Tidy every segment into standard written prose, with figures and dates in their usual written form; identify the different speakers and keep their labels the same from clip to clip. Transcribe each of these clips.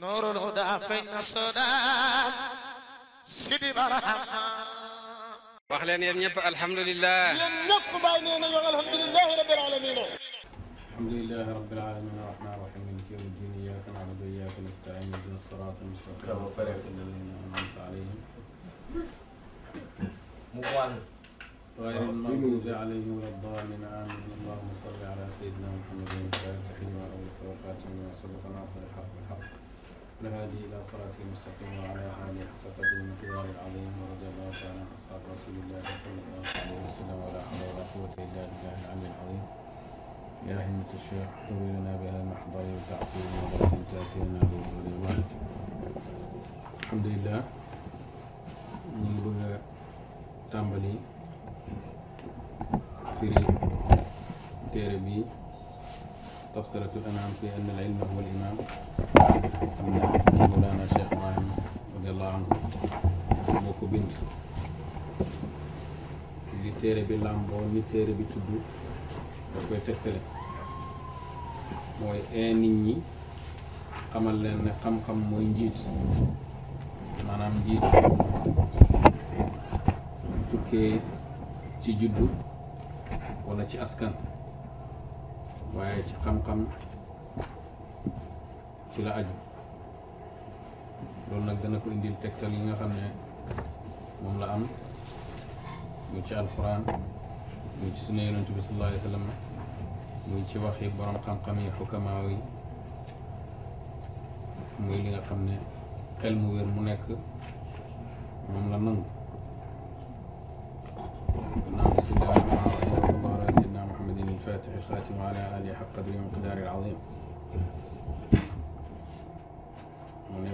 Speaker 1: نور الهدى فين السودان سيدي برحمة
Speaker 2: wax leen yéen ñëpp alhamdulilah.
Speaker 3: yéen ñëpp bàyyi nee nañu alhamdulilah rabbil alamin.
Speaker 4: alhamdulilah rabbil alamin arrahman arrahim maliki yawmi ddin iyyaka na'budu wa iyyaka nasta'in ihdina as-sirata al-mustaqim sirata alladhina an'amta alayhim غير المغضوب عليهم ولا الضالين آمين اللهم صل على سيدنا محمد الفاتح لما أغلق والخاتم لما سبق ناصر الحق بالحق والهادي إلى صراطه المستقيم وعلى آله حق قدره المقدار العظيم ورضي الله تعالى عن أصحاب رسول الله صلى الله عليه وسلم ولا حول ولا قوة إلا بالله العلي العظيم يا همة الشيخ احضري لنا بها المحضر وتعطينا ولا تأتينا بالغيبات الحمد لله نيبغى تامبلي firi téere bi tafsiratul anam fi anna al ilma huwa al imam xam na Mawlana Cheikh Ibrahim radiyallahu anhu moo ko bind li téere bi làmboo ni téere bi tudd da koy tegtale mooy nit ñi xamal leen ne xam-xam mooy njiit maanaam njiit tukkee ci juddu wala ci askan waaye ci xam-xam ci la aju loolu nag dana ko indil tegtal yi nga xam ne moom la am muy ci alquran muy ci sunna yonent bi sallallahu alayhi wa sallam muy ci waxi borom xam-xam yi xukamaaw yi muy li nga xam ne xel mu wér mu nekk moom la nangu بسم الله الرحمن الرحيم وصلى الله على سيدنا محمد الفاتح الخاتم وعلى آله حق قدره ومقداره العظيم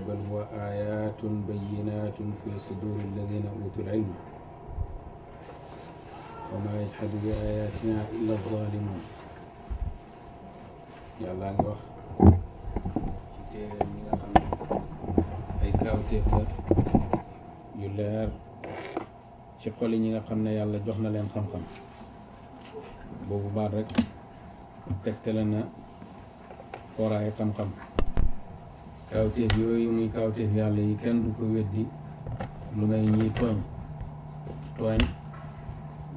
Speaker 4: بل هو آيات بينات في صدور الذين أوتوا العلم وما يجحد بآياتنا إلا الظالمون يا الله نوح أي كاوتيف يلار ci xol yi ñi nga xam ne yàlla jox na leen xam-xam boobu baat rek tegtale na fooraay xam-xam kawteef yooyu muy kawteef yàlla yi kenn du ko weddi lu may ñiy tooñ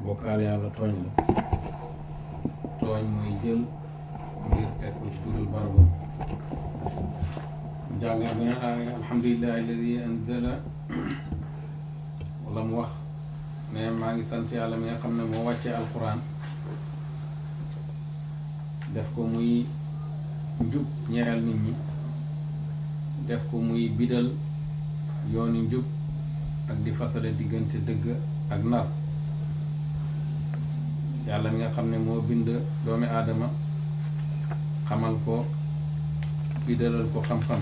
Speaker 4: bokkaal yàlla tooñ la tooñ mooy jël ngir teg ko ci tudul barabam jàngaa beneen aaya alhamdulillahi alladi anzala wala mu wax mais maa ngi sant yàlla mi nga xam ne moo wàccee alquran def ko muy njub ñeexal nit ñi def ko muy bidal yooni njub ak di fasale diggante dëgg ak nar yàlla mi nga xam ne moo bind doomi aadama xamal ko bidalal ko xam-xam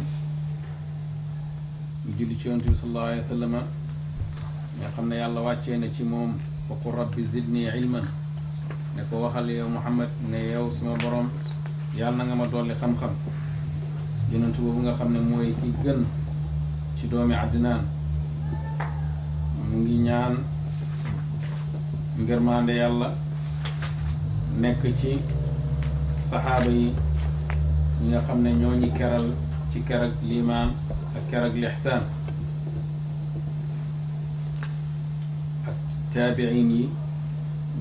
Speaker 4: mu julli ci yonent bi sallallahu alayhi wa sallam nga xam ne yàlla wàccee na ci moom wa qul rabbi zidni ilman ne ko waxal yow Muhammad ne yow suma borom yàlla na nga ma dolli xam-xam yonent boobu nga xam ne mooy ki gën ci doomi Adnaan mu ngi ñaan ngërmande yàlla nekk ci saxaaba yi ñi nga xam ne ñoo ñi keral ci kerag liimaan ak kerag lixsaan taabiin yi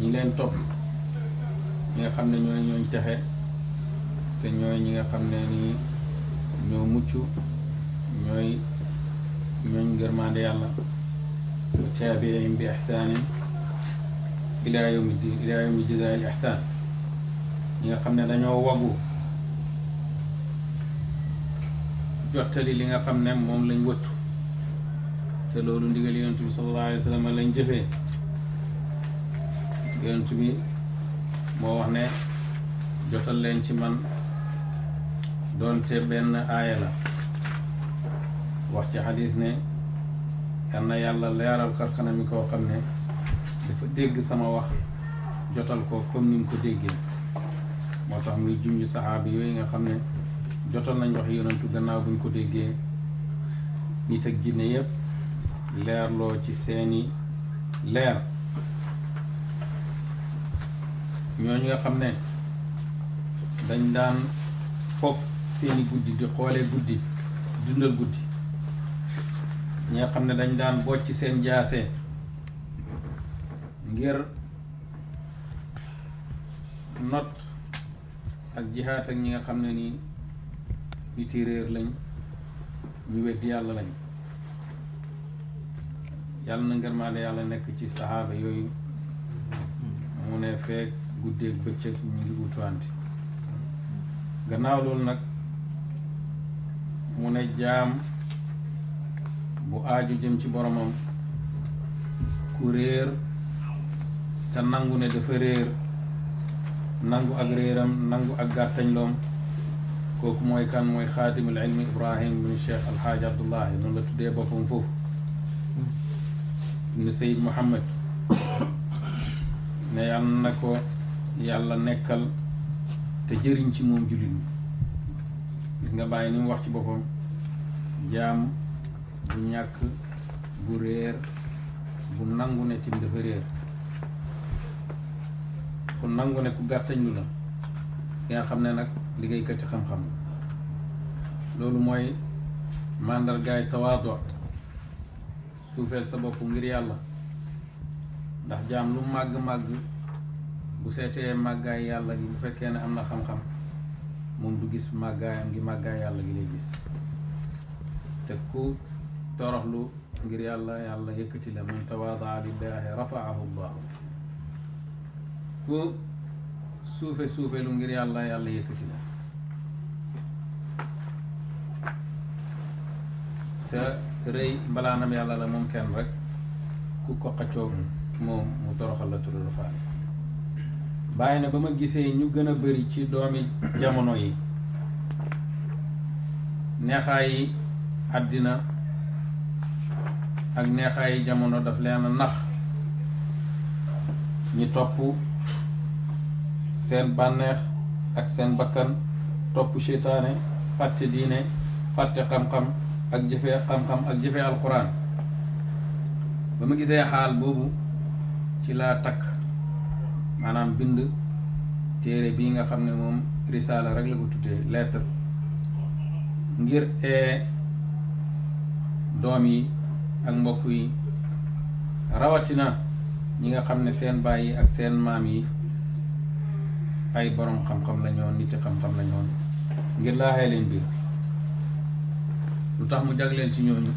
Speaker 4: ñi leen topp ñi nga xam ne ñooy ñooñ texe te ñooy ñi nga xam ne ni ñoo mucc ñooy ñooñ ngërmande yàlla wa taabiin bi ihsaanin ilaa yawmi diin ilaa yawmi jazaa'il ihsaan ñi nga xam ne dañoo wagu jottali li nga xam ne moom lañ wëttu te loolu ndigal yonent bi sallallahu alayhi wa sallam lañ jëfee yonent bi moo wax ne jotal leen ci man doonte benn aaya la wax ci xadis ne yal na yàlla leeral xarxana mi koo xam ne dafa dégg sama wax jotal ko comme ni mu ko déggee moo tax muy junj saxaabi yooyu nga xam ne jotal nañ wax yonentu gannaaw buñ ko déggee nit ak jinne yépp leerloo ci seeni leer ñooñu nga xam ne dañ daan foog seeni guddi di xoolee guddi dundal guddi ñi nga xam ne dañ daan bocc seen jaase ngir not ak jihaat ak ñi nga xam ne nii niti réer lañ ñu weddi yàlla lañ yàlla na ngërmaande yàlla nekk ci saxaaba yooyu mu ne feek guddeeg bëccëg ñu ngi utuwante gannaaw loolu nag mu ne jaam bu aaju jëm ci boromam ku réer te nangu ne dafa réer nangu ak réeram nangu ak gàttañloom kooku mooy kan mooy xaatimul ilmi Ibrahim bin Cheikh Alxaaji Abdullahi noonu la tuddee boppam foofu ibn Seyd Muhammad ne yàlla na ko yàlla nekkal te jëriñ ci moom jullit ñi gis nga bàyyi ni mu wax ci boppam jaam bu ñàkk bu réer bu nangu ne tim dafa réer ku nangu ne ku gàttañlu la ki nga xam ne nag liggéeykat ci xam-xam loolu mooy màndargaay tawaadu suufeel sa bopp ngir yàlla ndax jaam lu màgg-màgg bu seetee màggaay yàlla gi bu fekkee ne am na xam-xam moom du gis màggaayam gi màggaay yàlla gi lay gis te ku toroxlu ngir yàlla yàlla yëkkati la man tawaadaa lillaahi rafaahu llaahu ku suufeelu ngir yàlla yàlla yëkkati la te rëy mbalaanam yàlla la moom kenn rek ku ko xaccoog moom mu toroxal la tudd faale bàyyi na ba ma gisee ñu gën a bari ci doomi jamono yi neexaayi àddina ak neexaayi jamono daf leen a nax ñi topp seen bànneex ak seen bakkan topp seytaane fàtte diine fàtte xam-xam ak jëfe xam-xam ak jëfe alquran ba ma gisee xaal boobu ci laa takk maanaam bind téere bii nga xam ne moom risaala rek la ko tuddee lettre ngir doom yi ak mbokk yi rawatina ñi nga xam ne seen baay yi ak seen maam yi ay borom xam-xam la ñoon niti xam-xam la ñoon ngir laaxee leen biir lu tax mu jagleel ci ñooñu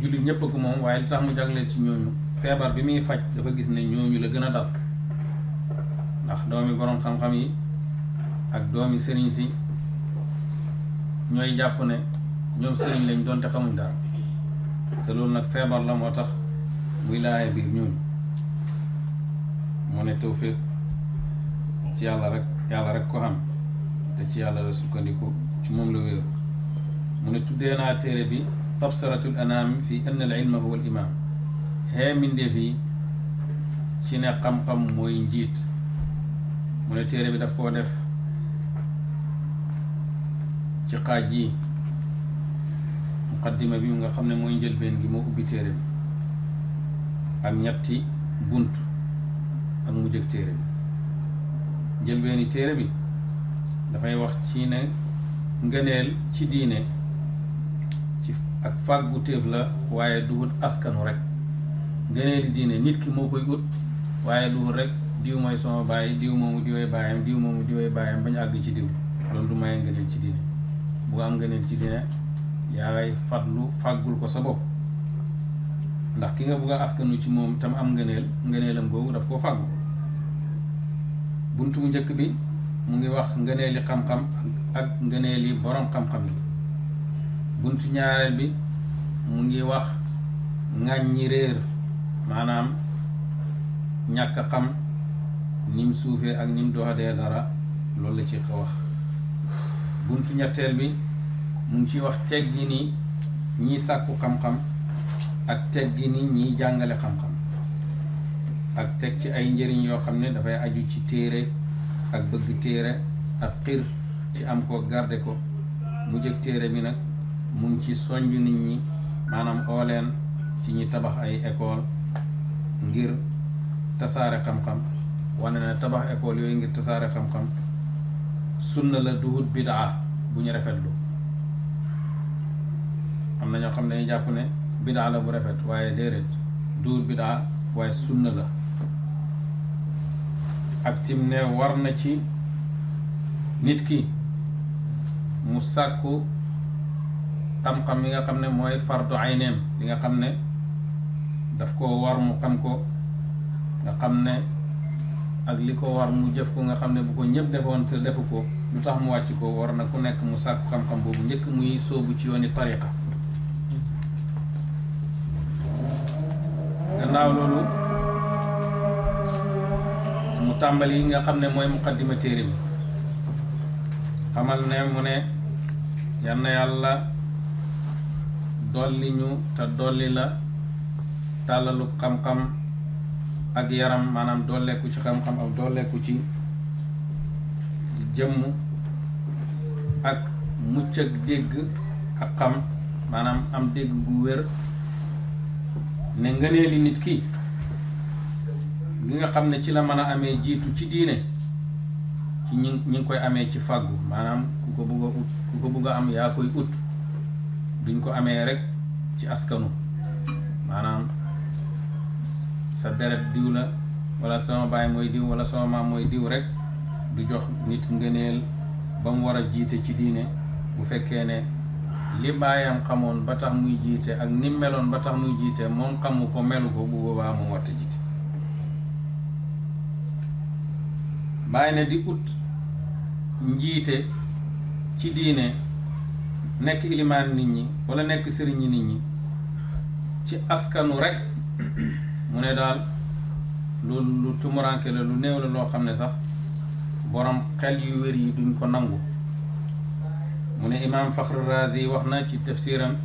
Speaker 4: jullit ñépp ko moom waaye lu tax mu jagleel ci ñooñu feebar bi muy faj dafa gis ne ñooñu la gën a dal ndax doomi borom xam-xam yi ak doomi sëriñ si ñooy jàpp ne ñoom sëriñ lañ doonte xamuñ dara te loolu nag feebar la moo tax muy laaye biir ñooñu moo ne tawfiq ci yàlla rek ko xam te ci yàlla la sukkandiku ci moom la wéeru mu ne tuddee naa téere bi tabsaratul anaam fi anna al ilma huwa al imam xee mbindeef yi ci ne xam-xam mooy njiit mu ne téere bi daf koo def ci xaaj yi muqaddima bi nga xam ne mooy njëlbeen gi moo ubbi téere bi ak ñetti bunt ak mujj ak téere bi njëlbeeni téere bi dafay wax ci ne ngëneel ci diine ci ak fàggu téef la waaye duhut askanu rek ngëneeli diine nit ki moo koy ut waaye duhut rek diw mooy sama baay diw moomu diwee baayam diw moomu diwee baayam bañ àgg ci diw loolu du maye ngëneel ci diine bu am ngëneel ci diine yaay fàggul ko sa bopp ndax ki nga bugg a askanu ci moom tam am ngëneelam googu daf koo fàggu buntu mu njëkk bi mu ngi wax ngëneeli xam-xam ak ngëneeli borom xam-xam yi buntu ñaareel bi mu ngi wax ŋàññi réer maanaam ñàkk a xam nim suufee ak nim doxadee dara loolu la ci wax buntu ñetteel bi mu ngi ci wax teggi ni ñiy sàkku xam-xam ak teggi ni ñiy jàngale xam-xam ak teg ci ay njëriñ yoo xam ne dafay aju ci téere ak bëgg téere ak xir ci am ko garde ko mu jëkk téere bi nag mu ngi ci soññ nit ñi maanaam ooleen ci ñi tabax ay école ngir tasaare xam-xam wane ne tabax école yooyu ngir tasaare xam-xam sunna la duhut bidaa bu ñu rafetlu am na ñoo xam ne dañuy jàpp ne bidaa la bu rafet waaye déedéet duur bidaa waaye sunna la ak tim ne war na ci nit ki mu sàkku xam-xam yi nga xam ne mooy fardu ayneem li nga xam ne daf ko war mu xam ko nga xam ne ak li ko war mu jëf ko nga xam ne bu ko ñëpp defoon te defu ko lu tax mu wàcc ko war na ku nekk mu sàkku xam-xam boobu njëkk muy sóobu ci yooni tariqa gannaaw loolu mu tàmbali yi nga xam ne mooy muqaddima téere bi xamal ne mu ne yal na yàlla dolli ñu te dolli la tàllalu xam-xam ak yaram maanaam dolleeku ci xam-xam ak dolleeku ci jëmm ak mucc ak dégg ak xam maanaam am dégg gu wér ne ngëneeli nit ki gi nga xam ne ci la mën a amee jiitu ci diine ci ñi ngi koy amee ci fàggu maanaam ku ko bugg a ut ku ko bugg a am yaa koy ut duñ ko amee rek ci askanu maanaam sa deret diw la wala sama baay mooy diw wala sama maam mooy diw rek du jox nit ngëneel ba mu war a jiite ci diine bu fekkee ne li baayam xamoon ba tax muy jiite ak ni meloon ba tax muy jiite moom xamu ko melu ko bu boobaa moom warta jiite bàyyi ne di ut njiite ci diine nekk ilimaan nit ñi wala nekk sëriñi nit ñi ci askanu rek mu ne daal loolu lu tumuranke la lu néew la loo xam ne sax borom xel yu wér yi duñ ko nangu mu ne imaam Faxr Razi wax na ci tafsiram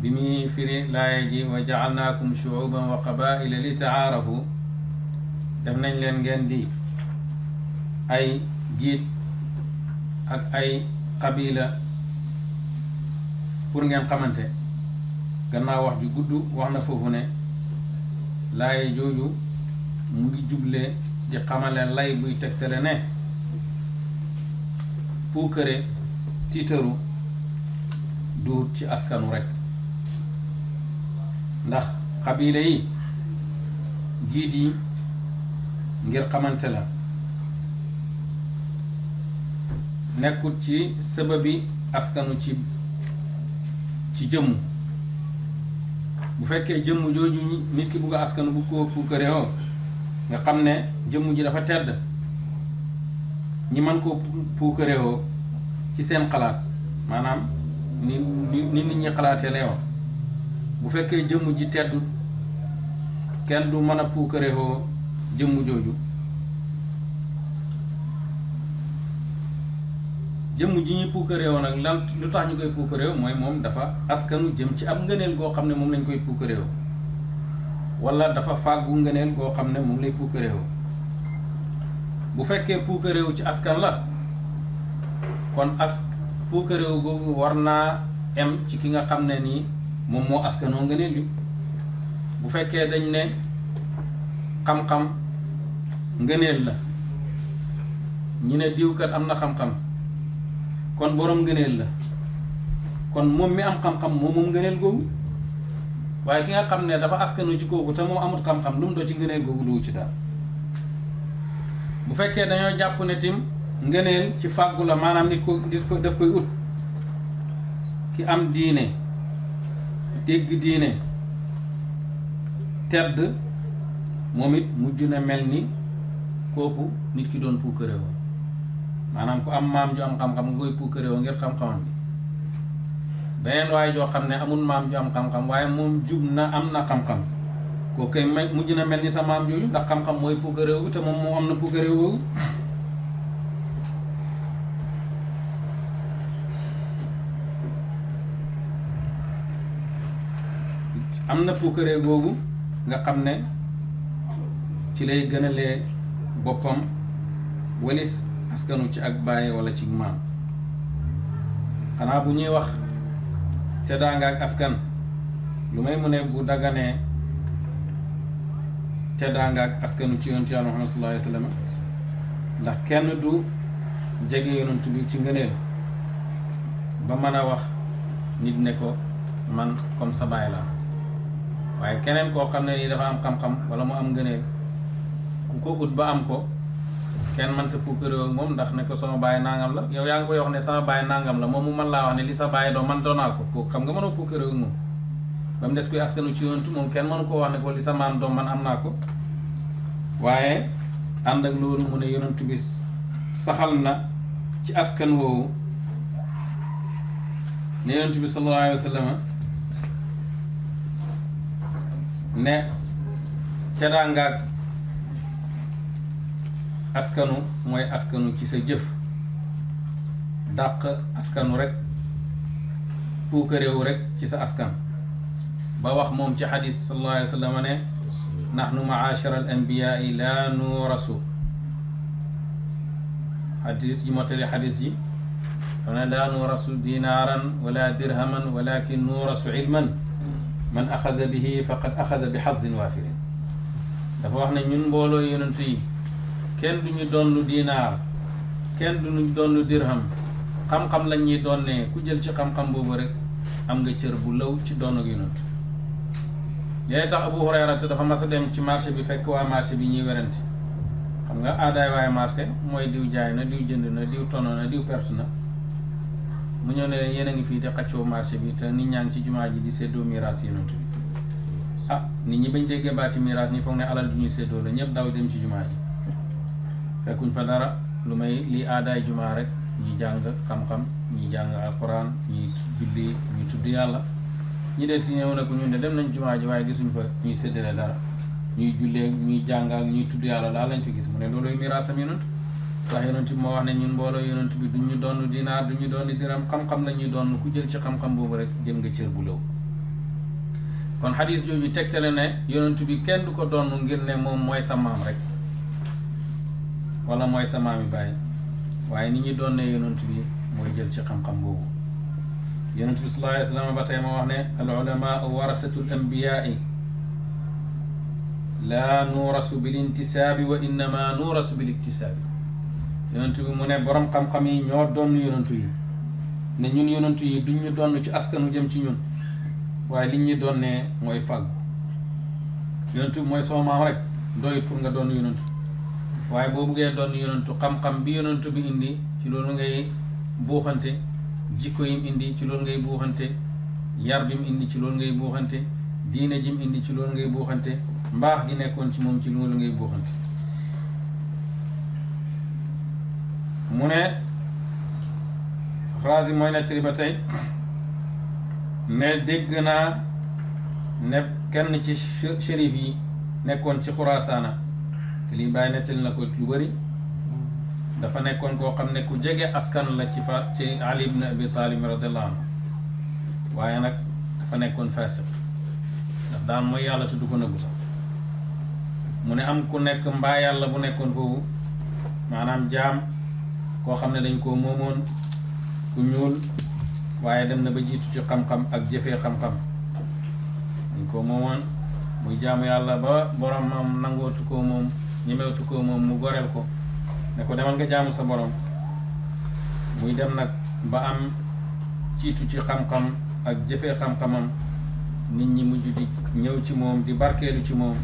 Speaker 4: bi muy firi laaya ji wa ja'alnaakum shu'uban wa qabaa'ila li ta'aarafu def nañ leen ngeen di ay giit ak ay qabila pour ngeen xamante gannaaw wax ju gudd wax na foofu ne laaye jooju mu ngi juble di xamale lay buy tegtale ne puukare tiitaru duut ci askanu rek ndax xabila yi giit yi ngir xamante la nekkut ci sababi askanu ci jëmm bu fekkee jëmm jooju nit ki bugg a askanu bu ko puukareewoo nga xam ne jëmm ji dafa tedd ñi mën koo puukareewoo ci seen xalaat maanaam ni nit ñi xalaatee lay wax bu fekkee jëmm ji teddu kenn du mën a puukareewoo jëmm jooju jëmm ji ñuy puukareewoo nag lan lu tax ñu koy puukareewoo mooy moom dafa askanu jëm ci ab ngëneel goo xam ne moom lañ koy puukareewoo wala dafa fàggu ngëneel goo xam ne moom lay puukareewoo bu fekkee puukareewu ci askan la kon puukareewu googu war naa em ci ki nga xam ne nii moom moo askanoo ngëneel bi bu fekkee dañ ne xam-xam ngëneel la ñu ne diwkat am na xam-xam kon borom ngëneel la kon moom mi am xam-xam moom ngëneel googu waaye ki nga xam ne dafa askanu ci kooku te moom amut xam-xam lu mu doo ci ngëneel googu du ci daal bu fekkee dañoo jàpp ne tim ngëneel ci fàggu la maanaam nit ko daf koy ut ki am diine dégg diine tedd moom it mujj na mel ni kooku nit ki doon puukareewoo maanaam ku am maam ju am xam-xam nga koy puukareewoo ngir xam-xamam bi beneen waaye joo xam ne amul maam ju am xam-xam waaye moom jub na am na xam-xam kooku koy mujj na mel ni sa maam jooju ndax xam-xam mooy puukareewu te moom moo am na puukareewu am na puukaree googu nga xam ne ci lay gënalee boppam walis askanu ci ak baay wala ci maam xanaa bu ñuy wax teddaanga ak askan lu may mu ne bu daganee teddaanga ak askanu ci yonent Yàlla Muhammad sallallahu alayhi wa sallam ndax kenn du jege yonent bi ci ngëneel ba mën a wax nit ne ko man comme sa baay la waaye keneen koo xam ne nii dafa am xam-xam wala mu am ngëneel ku ko ut ba am ko kenn mënta puukaree ak moom ndax ne ko sama baay nangam la yow yaa ngi koy wax ne sama baay nangam la moom mu mën laa wax ne li sa baay doon man doonaa ko xam nga mënoo puukaree ak moom ba mu des koy askanu ci yonentu moom kenn mënu ko wax ne ko li sa maam doom man am naa ko waaye ànd ak loolu mu ne yonentu bi saxal na ci askan woowu ne yonentu bi sallallahu alayhi wa sallam ne teraangaak askanu mooy askanu ci sa jëf dàq askanu rek puukaréewu rek ci sa askan ba wax moom ci xadis sallallahu alayhi wa sallam ne nahnu maashara al anbiyaai la nuurasu xadis ji mottali xadis ji xam ne laa nuurasu dinaaran wala dirhaman walakin nuurasu ilman man axada bihi faqad axada bi xazin waafirin dafa wax ne ñun mbooloo yonentu yi kenn du ñu doon dinaar kenn du ñu doon dirham xam-xam lañ ñuy doonee ku jël ci xam-xam boobu rek am nga cër bu law ci doon ak yonent léegi tax Abu Hurayrata dafa mas a dem ci marché bi fekk waa marché bi ñuy werante xam nga aadaay waaye marché mooy diw jaay na diw jënd na diw tono na diw perte na mu ñëw ne leen yéen a ngi fii di xaccoo marché bi te nit ñaa ngi ci jumaa ji di séddoo miraas yonent bi nit ñi bañ déggee baati miraas ñi foog ne alal du ñuy séddoo la ñëpp daw dem ci jumaa ji fekkuñ fa dara lu may lii aadaay jumaa rek ñuy jàng xam-xam ñuy jàng alquran ñuy julli ñuy tudd yàlla ñi del si ñëw na ko ñun de dem nañ jumaa ji waaye gisuñ fa ñuy séddale dara ñuy jullee ñuy jàng ak ñuy tudd yàlla daal lañ fi gis mu ne looluy miraasam yonent ndax yonent bi moo wax ne ñun mbooloo yonent bi du ñu doon dinaar du ñu doon diram xam-xam la ñuy doon ku jël ci xam-xam boobu rek jël nga cër bu law kon xadis jooju tegtale ne yonent bi kenn du ko doon ngir ne moom mooy sa maam rek wala mooy sa maam yi bàyyi waaye nit ñi doon ne yonent bi mooy jël ci xam-xam boobu yonent bi sallallahu alayhi wa sallam ba tey moo wax ne al ulamaa warasatu l anbiyaai laa nuurasu bil intisaabi wa innama nuurasu bil iktisaabi yonent bi mu ne borom xam-xam yi ñoo doon yonent yi ne ñun yonent yi duñ ñu doon ci askanu jëm ci ñun waaye liñ ñu doon ne mooy fàggu yonent bi mooy soo maam rek doyut pour nga doon yonent waaye boo buggee doon yonentu xam-xam bi yonentu bi indi ci loolu ngay buuxante jikko yim indi ci loolu ngay buuxante yar bi mu indi ci loolu ngay buuxante diine jim indi ci loolu ngay buuxante mbaax gi nekkoon ci moom ci loolu ngay buuxante mu ne phrase yi mooy nettali ba tey ne dégg naa ne kenn ci shérif yi nekkoon ci Xuraasaana te lii bàyyi nettali na ko lu bëri dafa nekkoon koo xam ne ku jege askan la ci Ali ibn Abi Talib radiallahu anhu waaye nag dafa nekkoon faasiq ndax daan mooy yàlla te du ko nëbbu sax mu ne am ku nekk mbaa yàlla bu nekkoon foofu maanaam jaam koo xam ne dañ koo moomoon ku ñuul waaye dem na ba jiitu ci xam-xam ak jëfee xam-xam dañ koo moomoon muy jaamu yàlla ba boromam nangootu koo moom ñemewtu koo moom mu goreel ko ne ko demal nga jaamu sa borom muy dem nag ba am jiitu ci xam-xam ak jëfee xam-xamam nit ñi mujj di ñëw ci moom di barkeelu ci moom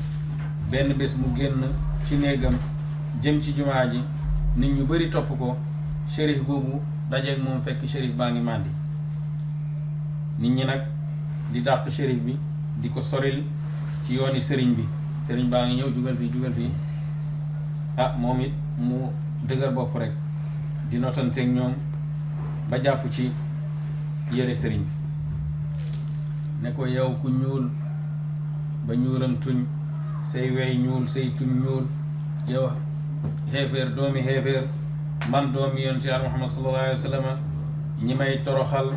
Speaker 4: benn bés mu génn ci néegam jëm ci jumaa ji nit ñu bari topp ko shérif boobu dajeeg moom fekk shérif baa ngi màndi nit ñi nag di dàq shérif bi di ko soril ci yooni sëriñ bi sëriñ baa ngi ñëw jugal fii moom it mu dëgër bopp rek di notanteeg ñoom ba jàpp ci yëre sëriñ bi ne ko yow ku ñuul ba ñuulam tuñ say wey ñuul say tuñ ñuul yow xeeféer doomi xeeféer man doomi yonent Yàlla Muhammad sallallahu alayhi wa sallam ñi may toroxal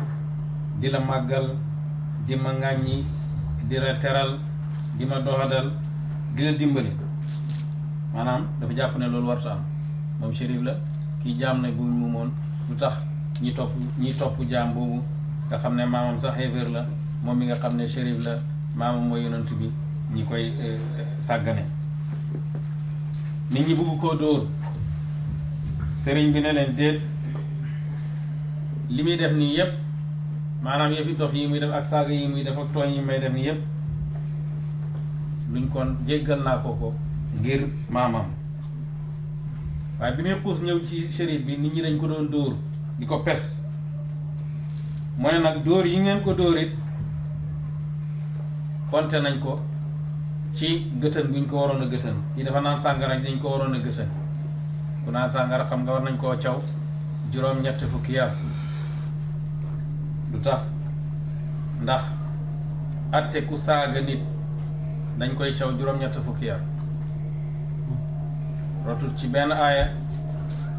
Speaker 4: di la màggal di ma ŋàññi di la teral di ma doxadal di la dimbali maanaam dafa jàpp ne loolu warta am moom shérif la kii jaam na bu mu moon lu tax ñi topp jaam boobu nga xam ne maamam sax xeeféer la moom mi nga xam ne shérif la maamam mooy yonent bi ñi koy sàggane nit ñi bugg koo dóor sëriñ bi ne leen déet li muy def nii yépp maanaam yëfi dof yi muy def ak saaga yi muy def ak tooñ yi may def ni yëpp luñ kon jéggal naa ko ngir maamam. waaye bi muy xuus ñëw ci shérif bi nit ñi dañ ko doon dóor di ko pes mu ne nag dóor yi ngeen ko dóor it konte nañ ko ci gëtën guñ ko waroon a gëtën yi dafa naan sàngara dañ ko waroon a gëtën ku naan sàngara xam nga war nañ koo caw juróom-ñett fukki yar. lu tax ndax atte ku saaga nit dañ koy caw juróom-ñett fukki yar rotul ci benn aaya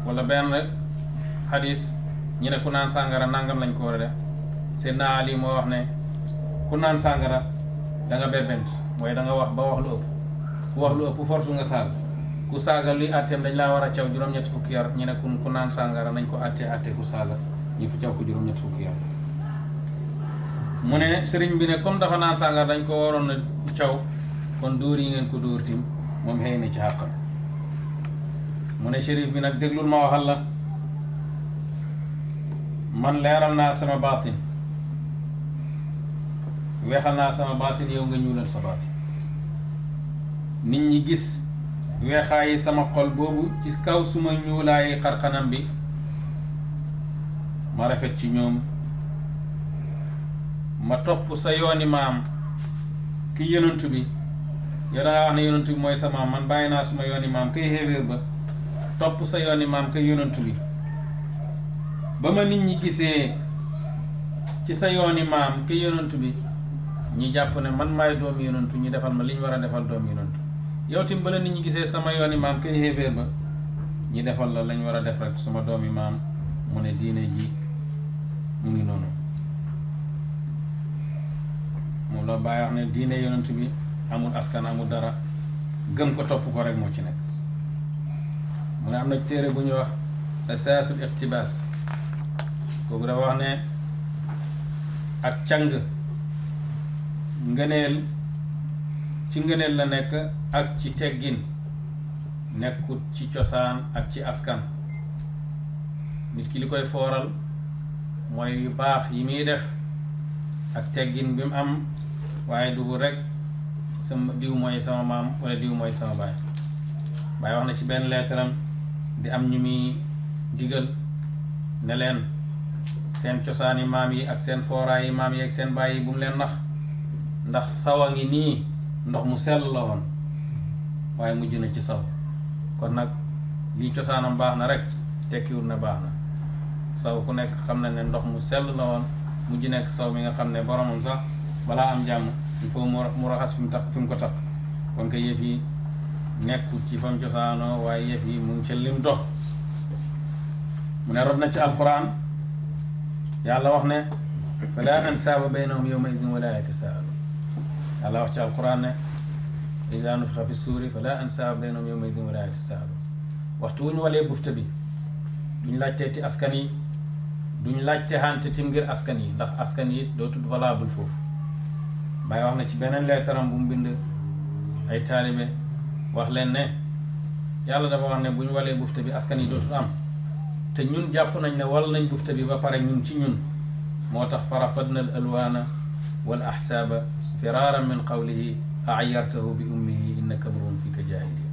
Speaker 4: wala benn xadis ñu ne ku naan sàngara nangam lañ ko war a def Seydina Ali moo wax ne ku naan sàngara da nga bébent mooy da nga wax ba wax lu ëpp ku wax lu ëpp force nga saaga ku saaga luy atteem dañ laa war a caw juróom-ñett fukki yar ñu ne ku naan sàngara nañ ko atte ku saaga ñu fi caw ko juróom-ñett fukki yar. mu ne sëriñ bi ne comme dafa naan sàngara dañ ko waroon a caw kon dóor yi ngeen ko dóor tim moom xëy na ci xàqam. mu ne shérif bi nag déglul ma waxal la man leeral naa sama baatin weexal naa sama baatin yow nga ñuulal sa baatin nit ñi gis weexaayi sama xol boobu ci kaw suma ñuulaayi xarxanam bi ma rafet ci ñoom ma topp sa yooni maam ki yonantu bi yow dangaa wax ne yonantu bi mooy sa maam man bàyyi naa suma yooni maam kay xéewéer ba topp sa yooni maam kay yonantu bi ba ma nit ñi gisee ci sa yooni maam kay yonantu bi ñi jàpp ne man maay doomi yonantu ñi defal ma li ñu war a defal doomi yonantu yow tim ba la nit ñi gisee sama yooni maam kay xéeféer ba ñi defal la lañ war a def rek suma doomi maam mu ne diine ji mu ngi noonu moom la bàyyi wax ne diine yonantu bi amul askan amul dara gëm ko topp ko rek moo ci nekk. mu ne am na téere bu ñuy wax asaasul iqtibaas kooku dafa wax ne ak càng ngëneel ci ngëneel la nekk ak ci teggin nekkut ci cosaan ak ci askan. nit ki li koy fooral mooy yu baax yi muy def ak teggin bi mu am waaye du rek sama diw mooy sama maam wala diw mooy sama baay. baay wax na ci benn leetaram di am ñu muy digal ne leen seen cosaani maam yi ak seen fooraay yi maam yi ak seen baay yi bu mu leen nax ndax sawa ngi nii ndox mu sell la woon waaye mujj na ci saw kon nag lii cosaanam baax na rek tekkiwul ne baax na saw ku nekk xam na ne ndox mu sell la woon mujj nekk saw mi nga xam ne boromam sax balaa am jàmm il faut mu raxas fi mu ko takk kon kay yëf yi nekkul ci fam cosaanoo waaye yëf yi mu ngi ca lim dox. mu ne rob na ci alquran yàlla wax ne fala ansaaba baynahum yawma idin wala yatasaalu yàlla wax ci alquran ne idaa nufixa fi suuri fala ansaaba baynahum yawma idin wala yatasaalu waxtu wu ñu walee bufta bi duñ laajteeti askan yi duñ laajte xante tim ngir askan yi ndax askan yi doo tudd valable foofu. Baay wax na ci beneen leetaram bu mu bind ay taalibe wax leen ne yàlla dafa wax ne bu ñu walee bufta bi askan yi dootul am te ñun jàpp nañ ne wal nañ bufta bi ba pare ñun ci ñun moo tax farafadna al alwaana wal ahsaaba firaaran min qawlihi aayartahu bi ummihi innaka mruun fika jaahiliya.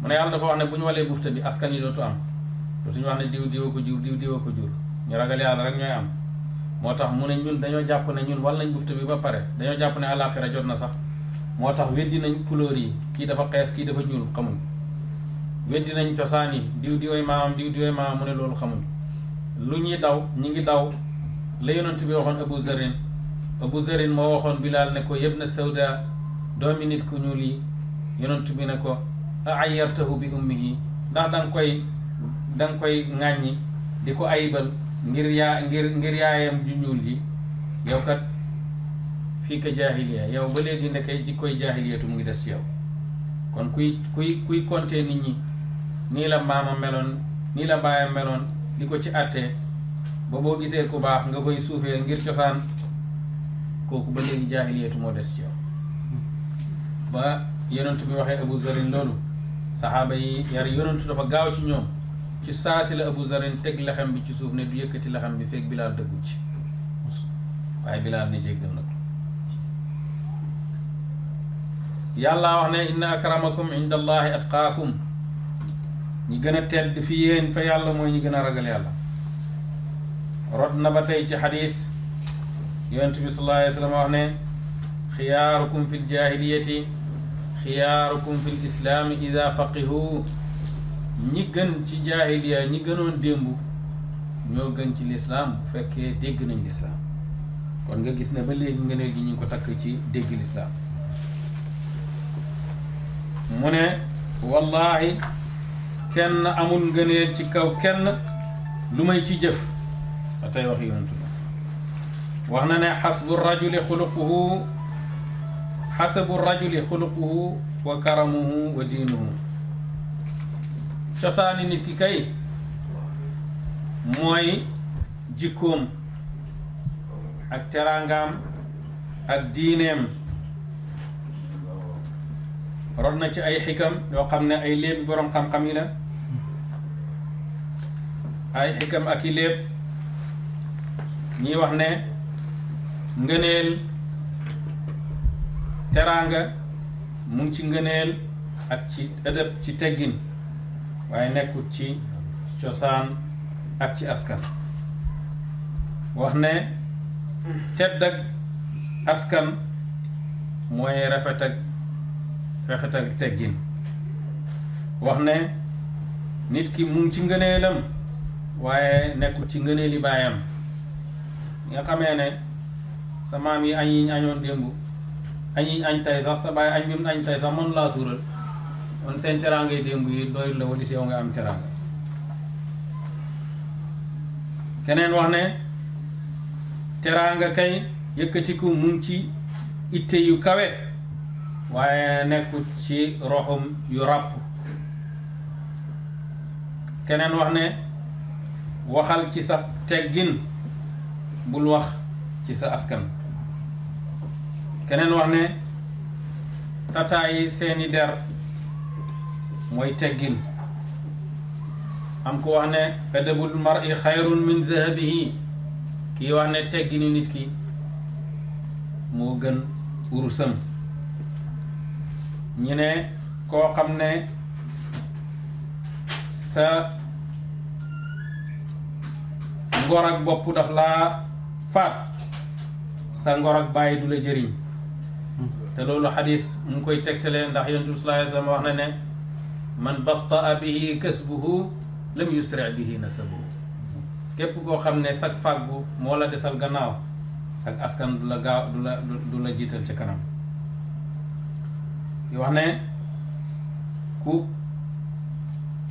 Speaker 4: mu ne yàlla dafa wax ne bu ñu walee bufta bi askan yi dootu am dootuñu wax ne diw diwa ko jur diw diwa ko jur ñu ragal yàlla rek ñooy am. moo tax mu ne ñun dañoo jàpp ne ñun wal nañ bufta bi ba pare dañoo jàpp ne àllaaxira jot na sax moo tax weddi nañ couleur yi kii dafa xees kii dafa ñuul xamuñ weddi nañ cosaan yi diw diwooy maamam diw diwooy maamam mu ne loolu xamuñ lu ñuy daw ñi ngi daw la yonent bi waxoon Abu Zarin moo waxoon Bilaal ne ko yëb na sawda doomi nit ku ñuul yi yonent bi ne ko aayartahu bi ummihi ndax da nga koy ŋàññi di ko ayibal ngir yaayam ju ñuul ji yow kat fii ka jaahiliya yow ba léegi ndekay jikkoy jaahiliyatu mu ngi des ci yow. kon kuy compter nit ñi nii la maama meloon nii la baayam meloon di ko ci àttee ba boo gisee ku baax nga koy suufeel ngir cosaan kooku ba léegi jaahiliyatu moo des ci yow. ba yonent bi waxee Abu Zarin loolu saxaaba yi yar yonentu dafa gaaw ci ñoom ci saasi la Abu Zarin teg lexam bi ci suuf ne du yëkkati lexam bi fekk Bilaal dëggu ci waaye Bilaal ne jéggal na ko. yàlla wax ne inna akramakum inda allahi atqaakum, ñi gën a tedd fi yéen fa yàlla mooy ñi gën a ragal yàlla. rod na ba tey ci xadis yonent bi sallallahu alayhi wa sallam wax ne xiyaarukum fi ljahiliyati xiyaarukum fi lislaami ida faqihu, ñi gën ci jaahiliya ñi gënoon démb ñoo gën ci lislaam bu fekkee dégg nañ lislaam. kon nga gis ne ba léegi ngëneel gi ñu ngi ko takk ci dégg lislaam. mu ne wallahi kenn amul ngëneel ci kaw kenn lu may ci jëf. ba tey wax yonentu la wax na ne xasbu rajuli xuluquhu wa karamuhu wa diinuhu. cosaani nit ki kay mooy jikkoom ak teraangaam ak diineem. rod na ci ay xikam yoo xam ne ay léeb boroom xam-xam yi la, ay xikam ak i léeb ñiy wax ne ngëneel teraanga mu ngi ci ngëneel ak ci ëdëb ci teggin, waaye nekkut ci cosaan ak ci askan. wax ne tedd ak askan mooy rafet ak teggin. wax ne nit ki mu ngi ci ngëneelam waaye nekkut ci ngëneeli baayam. nga xamee ne sa maam yi añ yi añoon démb añ yi añ tey sax sa baay añ bi mu añ tey sax mën laa suural, kon seen teraangay démb yi doyul la wala si yow nga am teraanga. keneen wax ne teraanga kay yëkkatiku mu ngi ci itte yu kawe waaye nekkut ci roxum yu ràpp. keneen wax ne waxal ci sa teggin bul wax ci sa askan. keneen wax ne tataayi seeni der mooy teggin. am ko wax ne adabul mar'i xayrun min zahabihi, kii wax ne teggini nit ki moo gën urusam. ñu ne koo xam ne sa ngor ak bopp daf laa faat, sa ngor ak bàyyi du la jëriñ. te loolu xadis mu ngi koy tegtale, ndax yonent bi sallallahu alayhi wa sallam wax na ne man batta'a bihi kasbuhu lam yusri' bihi nasabuhu. képp koo xam ne sag fàggu moo la desal gannaaw, sag askan du la gaaw du la jiital ci kanam. yi wax ne ku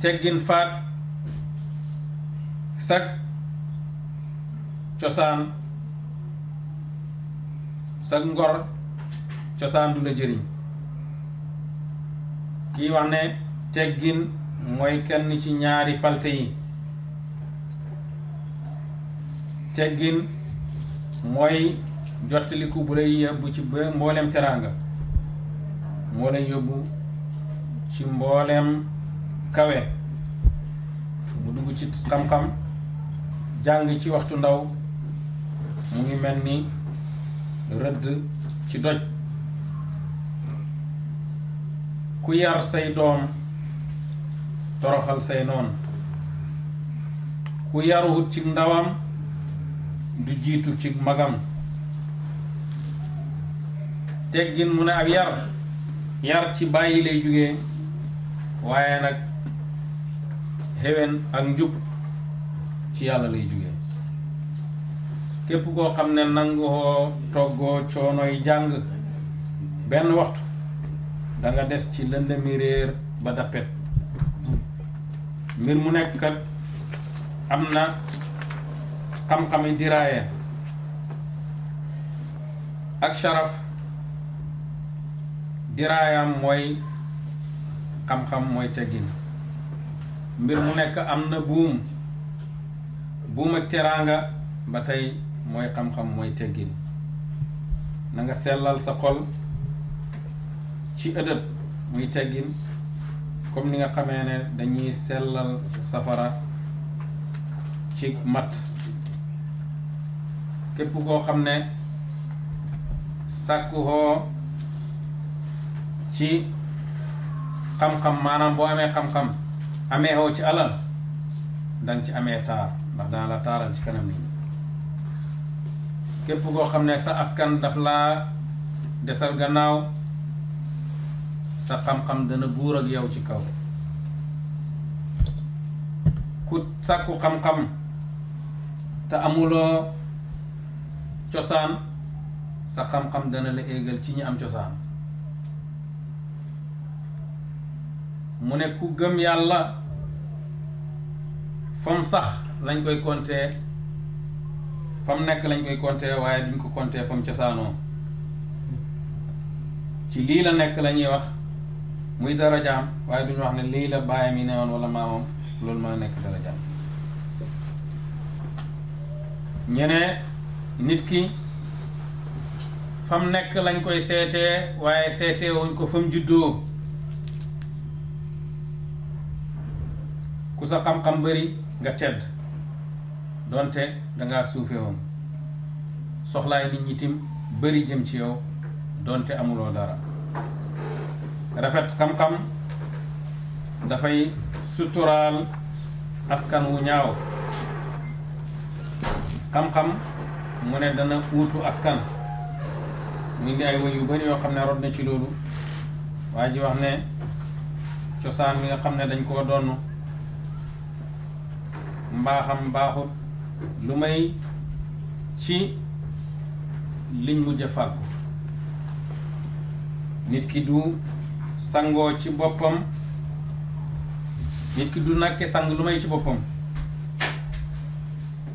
Speaker 4: teggin faat sag cosaan, sag ngor cosaan du la jëriñ. kii wax ne teggin mooy kenn ci ñaari palte yi. teggin mooy jottaliku bu lay yóbbu ci mboolem teraanga, moo lay yóbbu ci mboolem kawe, mu dugg ci xam-xam, jàng ci waxtu ndaw mu ngi mel ni rëdd ci doj. ku yar say doom toroxal say noon, ku yaruwut ci ndawam du jiitu ci magam. teggin mu ne ab yar ci bàyyi lay jugee, waaye nag xewen ak njub ci yàlla lay jugee. képp koo xam ne nangoo toggoo coonoy jàng benn waxtu, da nga des ci lëndëmi réer ba dappet. mbir mu nekk kat am na xam-xami diraaye ak sharaf. diraayam mooy xam-xam mooy teggin. mbir mu nekk am na buum ak teraanga ba tey mooy xam-xam mooy teggin. na nga sellal sa xol ci ëdëb muy teggin, comme ni nga xamee ne dañuy sellal safara ci matt. képp koo xam ne sàkkuhoo ci xam-xam maanaam boo amee xam-xam amee hoo ci alal danga ci amee taar ndax dana la taaral ci kanam nit ñi képp koo xam ne sa askan daf laa desal gannaaw sa xam-xam dana buur ak yow ci kaw ku sàkku xam-xam te amuloo cosaan sa xam-xam dana la éegal ci ñi am cosaan mu ne ku gëm yàlla fam sax lañ koy compter fam nekk lañ koy compter waaye duñ ko compter fam cosaanoo ci lii la nekk la ñuy wax muy darajaam waaye duñu wax ne lii la baayam yi newoon wala maamam loolu mën a nekk darajaam ñene nit ki fam nekk lañ koy seetee waaye seetee wuñ ko fam juddoo ku sa xam-xam bari nga tedd donte dangaa suufe woon soxlaay nit ñi tim bari jëm ci yow donte amuloo dara rafet xam-xam dafay suturaal askan wu ñaaw xam-xam mu ne dana uutu askan mu ngi ay woy yu bari yoo xam ne rod na ci loolu waa ji wax ne cosaan mi nga xam ne dañ koo donn mbaaxam mbaaxut lu may ci liñ mujj a fàggu nit ki du sangoo ci boppam nit ki du nakke sang lu may ci boppam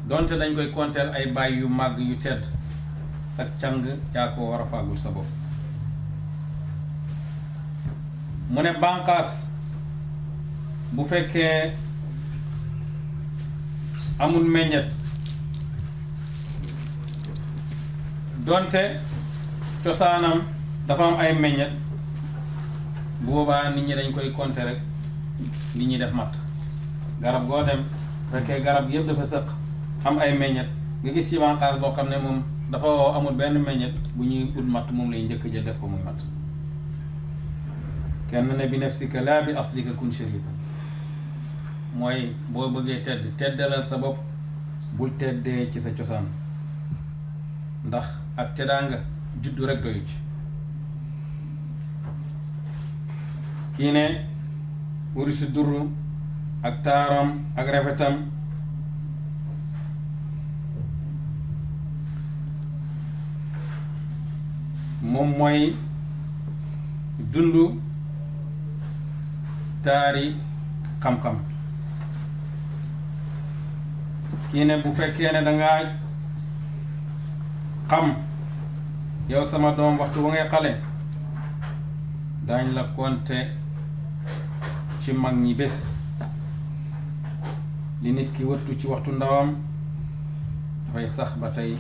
Speaker 4: donte dañ koy konteel ay baay yu màgg yu tedd sa càng yaa ko war a fàggul sa bopp mu ne bànqaas bu fekkee amul meññet donte cosaanam dafa am ay meññet bu boobaa nit ñi dañ koy compter rek nit ñi def matt garab goo dem fekkee garab yëpp dafa sëq am ay meññet nga gis ci bànqaas boo xam ne moom dafa woo amul benn meññet bu ñuy ut matt moom lay njëkk jël def ko muy matt kenn ne bi nafsika laa bi aslika kun sharifan mooy boo bëggee teddalal sa bopp bul teddee ci sa cosaan ndax ak teddaanga juddu rek doyu ci kii ne wurisu durru ak taaram ak rafetam moom mooy dundu taari xam-xam kii ne bu fekkee ne dangaa xam yow sama doom waxtu ba ngay xale daañ la compter ci mag ñi bés li nit ki wëttu ci waxtu ndawam dafay sax ba tey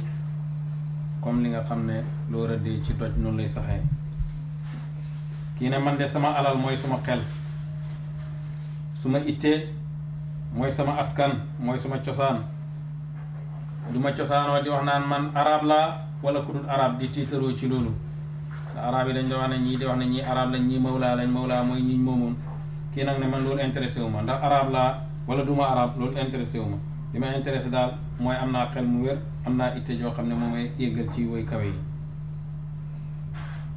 Speaker 4: comme li nga xam ne loo rëddee ci doj noonu lay saxee kii ne man de sama alal mooy suma xel suma ittee mooy sama askan mooy sama cosaan duma cosaanoo di wax naan man arab laa wala ku dul arab di tiitaroo ci loolu ndax arab yi dañ doon wax ne ñii di wax ne ñii arab lañ ñii mawlaa lañ mawlaa mooy ñi moomoon kii nag ne man loolu intéressé wu ma ndax arab laa wala duma arab loolu intéressé wu ma li ma intéressé daal mooy am naa xel mu wér am naa itte joo xam ne moom may yëggal ci woy kawe yi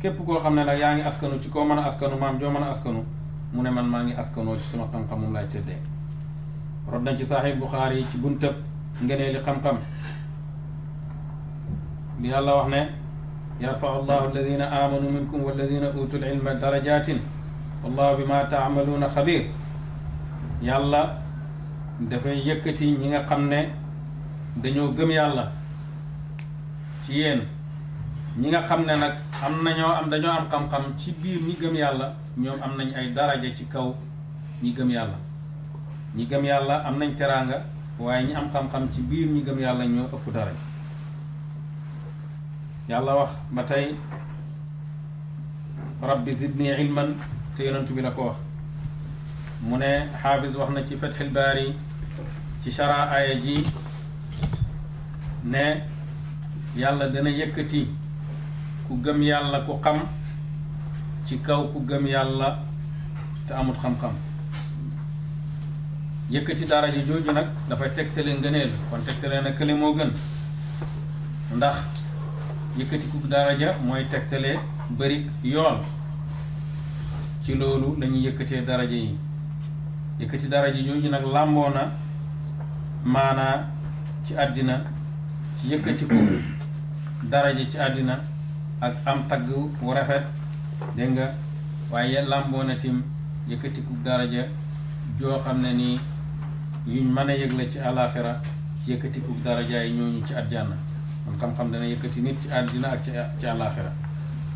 Speaker 4: képp koo xam ne nag yaa ngi askanu ci koo mën a askanu maam joo mën a askanu mu ne man maa ngi askanoo ci suma xam-xam moom laay tëddee rod nañ ci Sahih Bukhari yi ci buntëb ngeneeli xam-xam li yàlla wax ne yarfau allahu alladina amanu minkum walladina utul ilma darajatin wallahu bima taamaluuna xabir yàlla dafay yëkkati ñi nga xam ne dañoo gëm yàlla ci yéen ñi nga xam ne nag dañoo am xam-xam ci biir ñi gëm yàlla ñoom am nañ ay daraja ci kaw ñi gëm yàlla ñi gëm yàlla am nañ teraanga waaye ñi am xam-xam ci biir ñi gëm yàlla ñoo ëpp daraja yàlla wax ba tey rabbi zidni ilman te yonentu bi la ko wax mu ne xaafis wax na ci Fathul Baari ci shara aaya ji ne yàlla dana yëkkati ku gëm yàlla ku xam ci kaw ku gëm yàlla te amut xam-xam yëkkati daraja jooju nag dafay tegtale ngëneel kon tegtale na kële moo gën ndax yëkkati ku daraja mooy tegtale bëri yool ci loolu lañuy yëkkatee daraja yi yëkkati daraja jooju nag làmboo na maanaa ci àddina ci yëkkati ku daraja ci àddina ak am tagg wu rafet dégg nga waaye làmboo na tim yëkkati ku daraja joo xam ne nii yuñ mën a yëgle ci àllaaxira ci yëkkati ku daraja yi ñooñu ci àjjana kon xam-xam dana yëkkati nit ci àddina ak ci àllaaxira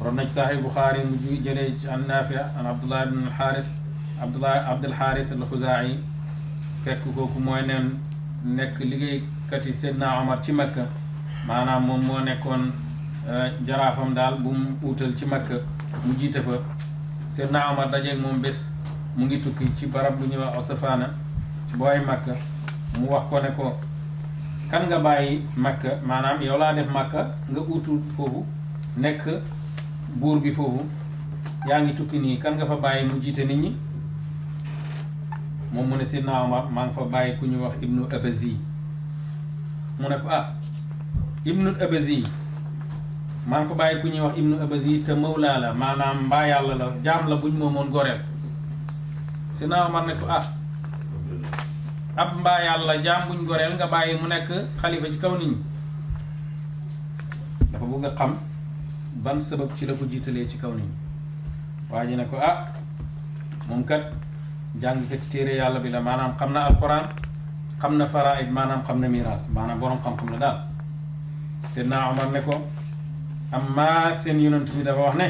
Speaker 4: ron na ci Sahih Bukhari mu jëlee ci an Naafi an Abdullah ibn al-Xaaris Abdul Xaaris al-Xuzaa'i fekk kooku mooy neen nekk liggéeykati Seydina Omar ci Makka maanaam moom moo nekkoon jaraafam daal bu mu uutal ci Makka mu jiite fa Seydina Omar dajeeg moom bés mu ngi tukki ci barab bu ñuy wax Osafaana ci booy Makka mu wax ko ne ko kan nga bàyyi Makka maanaam yow laa def Makka nga uutu foofu nekk buur bi foofu yaa ngi tukki nii kan nga fa bàyyi mu jiite nit ñi moom mu ne Seydina Omar maa ngi fa bàyyi ku ñuy wax Ibnu Abazi mu ne ko Ibnu Abazi maa ngi fa bàyyi ku ñuy wax Ibnu Abazi te mawlaa la maanaam mbaa yàlla la jaam la buñ moomoon goreel Seydina Omar ne ko ab mbaa yàlla jaam buñ goreel nga bàyyi mu nekk xalifa ci kaw nit ñi dafa bëgg a xam ban sabab ci la ko jiitalee ci kaw nit ñi waa ji ne ko moom kat jàngkat téere yàlla bi la maanaam xam na alquran xam na faraid maanaam xam na miraas maanaam boroom xam-xam la daal Seydina Omar ne ko amma seen yonent bi dafa wax ne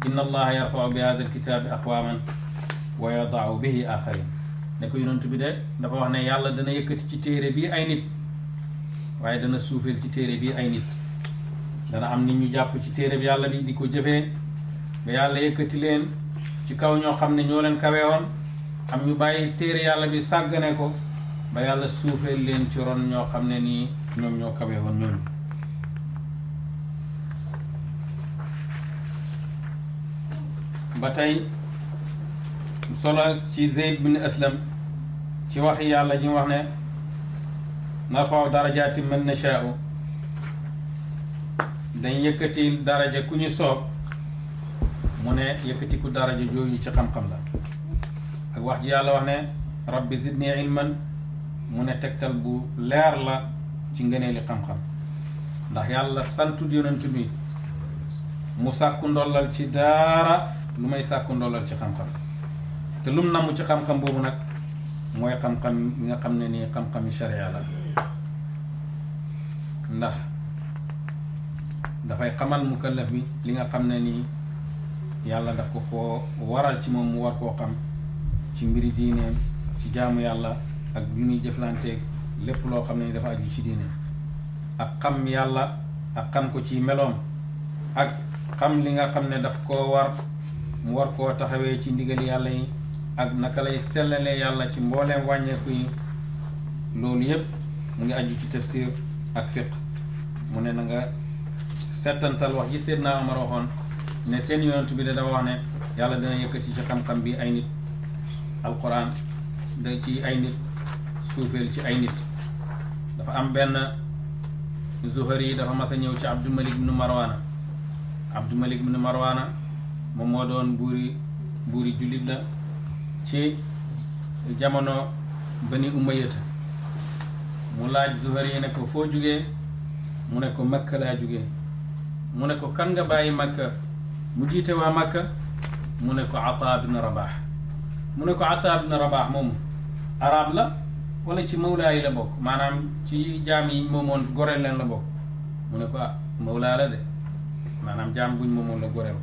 Speaker 4: inna allaha yarfau bi hada alkitaabi aqwaman wa yadaau bihi axarin ne ko yonent bi de dafa wax ne yàlla dana yëkkati ci téere bii ay nit waaye dana suufeel ci téere bii ay nit dana am nit ñu jàpp ci téere bi yàlla bi di ko jëfee ba yàlla yëkkati leen ci kaw ñoo xam ne ñoo leen kawe woon am ñu bàyyi téere yàlla bi sàggane ko ba yàlla suufeel leen ci ron ñoo xam ne nii ñoom ñoo kawe woon ñooñu ba tey solo ci Zeyd bin Aslam ci waxi yàlla ji wax ne narfa'u darajaati man nashaa'u dañ yëkkati daraja ku ñu soob mu ne yëkkati ku daraja jooju ci xam-xam la ak wax ji yàlla wax ne rabbi zidni ilman mu ne tegtal bu leer la ci ngëneeli xam-xam ndax yàlla santut yonent bi mu sàkku ndollal ci daara lu may sàkku ndollal ci xam-xam te lum namm ci xam-xam boobu nag mooy xam-xam bi nga xam ne nii xam-xami sharia la ndax dafay xamal mukallaf bi li nga xam ne nii yàlla daf ko koo waral ci moom mu war koo xam ci mbiri diineem ci jaamu yàlla ak li muy jëflanteeg lépp loo xam ne ni dafa aju ci diine ak xam yàlla ak xam ko ci meloom ak xam li nga xam ne daf koo war mu war koo taxawee ci ndigal yàlla yi ak naka lay sellalee yàlla ci mbooleem wàññeeku yi loolu yépp mu ngi aju ci tafsir ak fiqh mu ne na nga settantal wax ji Seydina Omar waxoon ne seen yonent bi dafa wax ne yàlla dana yëkkati ci xam-xam bi ay nit alquran da ci ay nit suufeel ci ay nit dafa am benn Zuhari yi dafa mas a ñëw ci Abdul Malik ibn Marwana Abdul Malik ibn Marwana moom moo doon buuri jullit la ci jamono Bani Umayyata mu laaj Zuhari yi ne ko foo jugee mu ne ko Makka laa jugee mu ne ko kan nga bàyyi Makka mu jiite waa Makka mu ne ko Ataa ibn Rabaax mu ne ko Ataa ibn Rabaax moomu arab la wala ci mawlaa yi la bokk maanaam ci jaam yi moomoon goreel leen la bokk mu ne ko mawlaa la de maanaam jaam buñ moomoon la goreel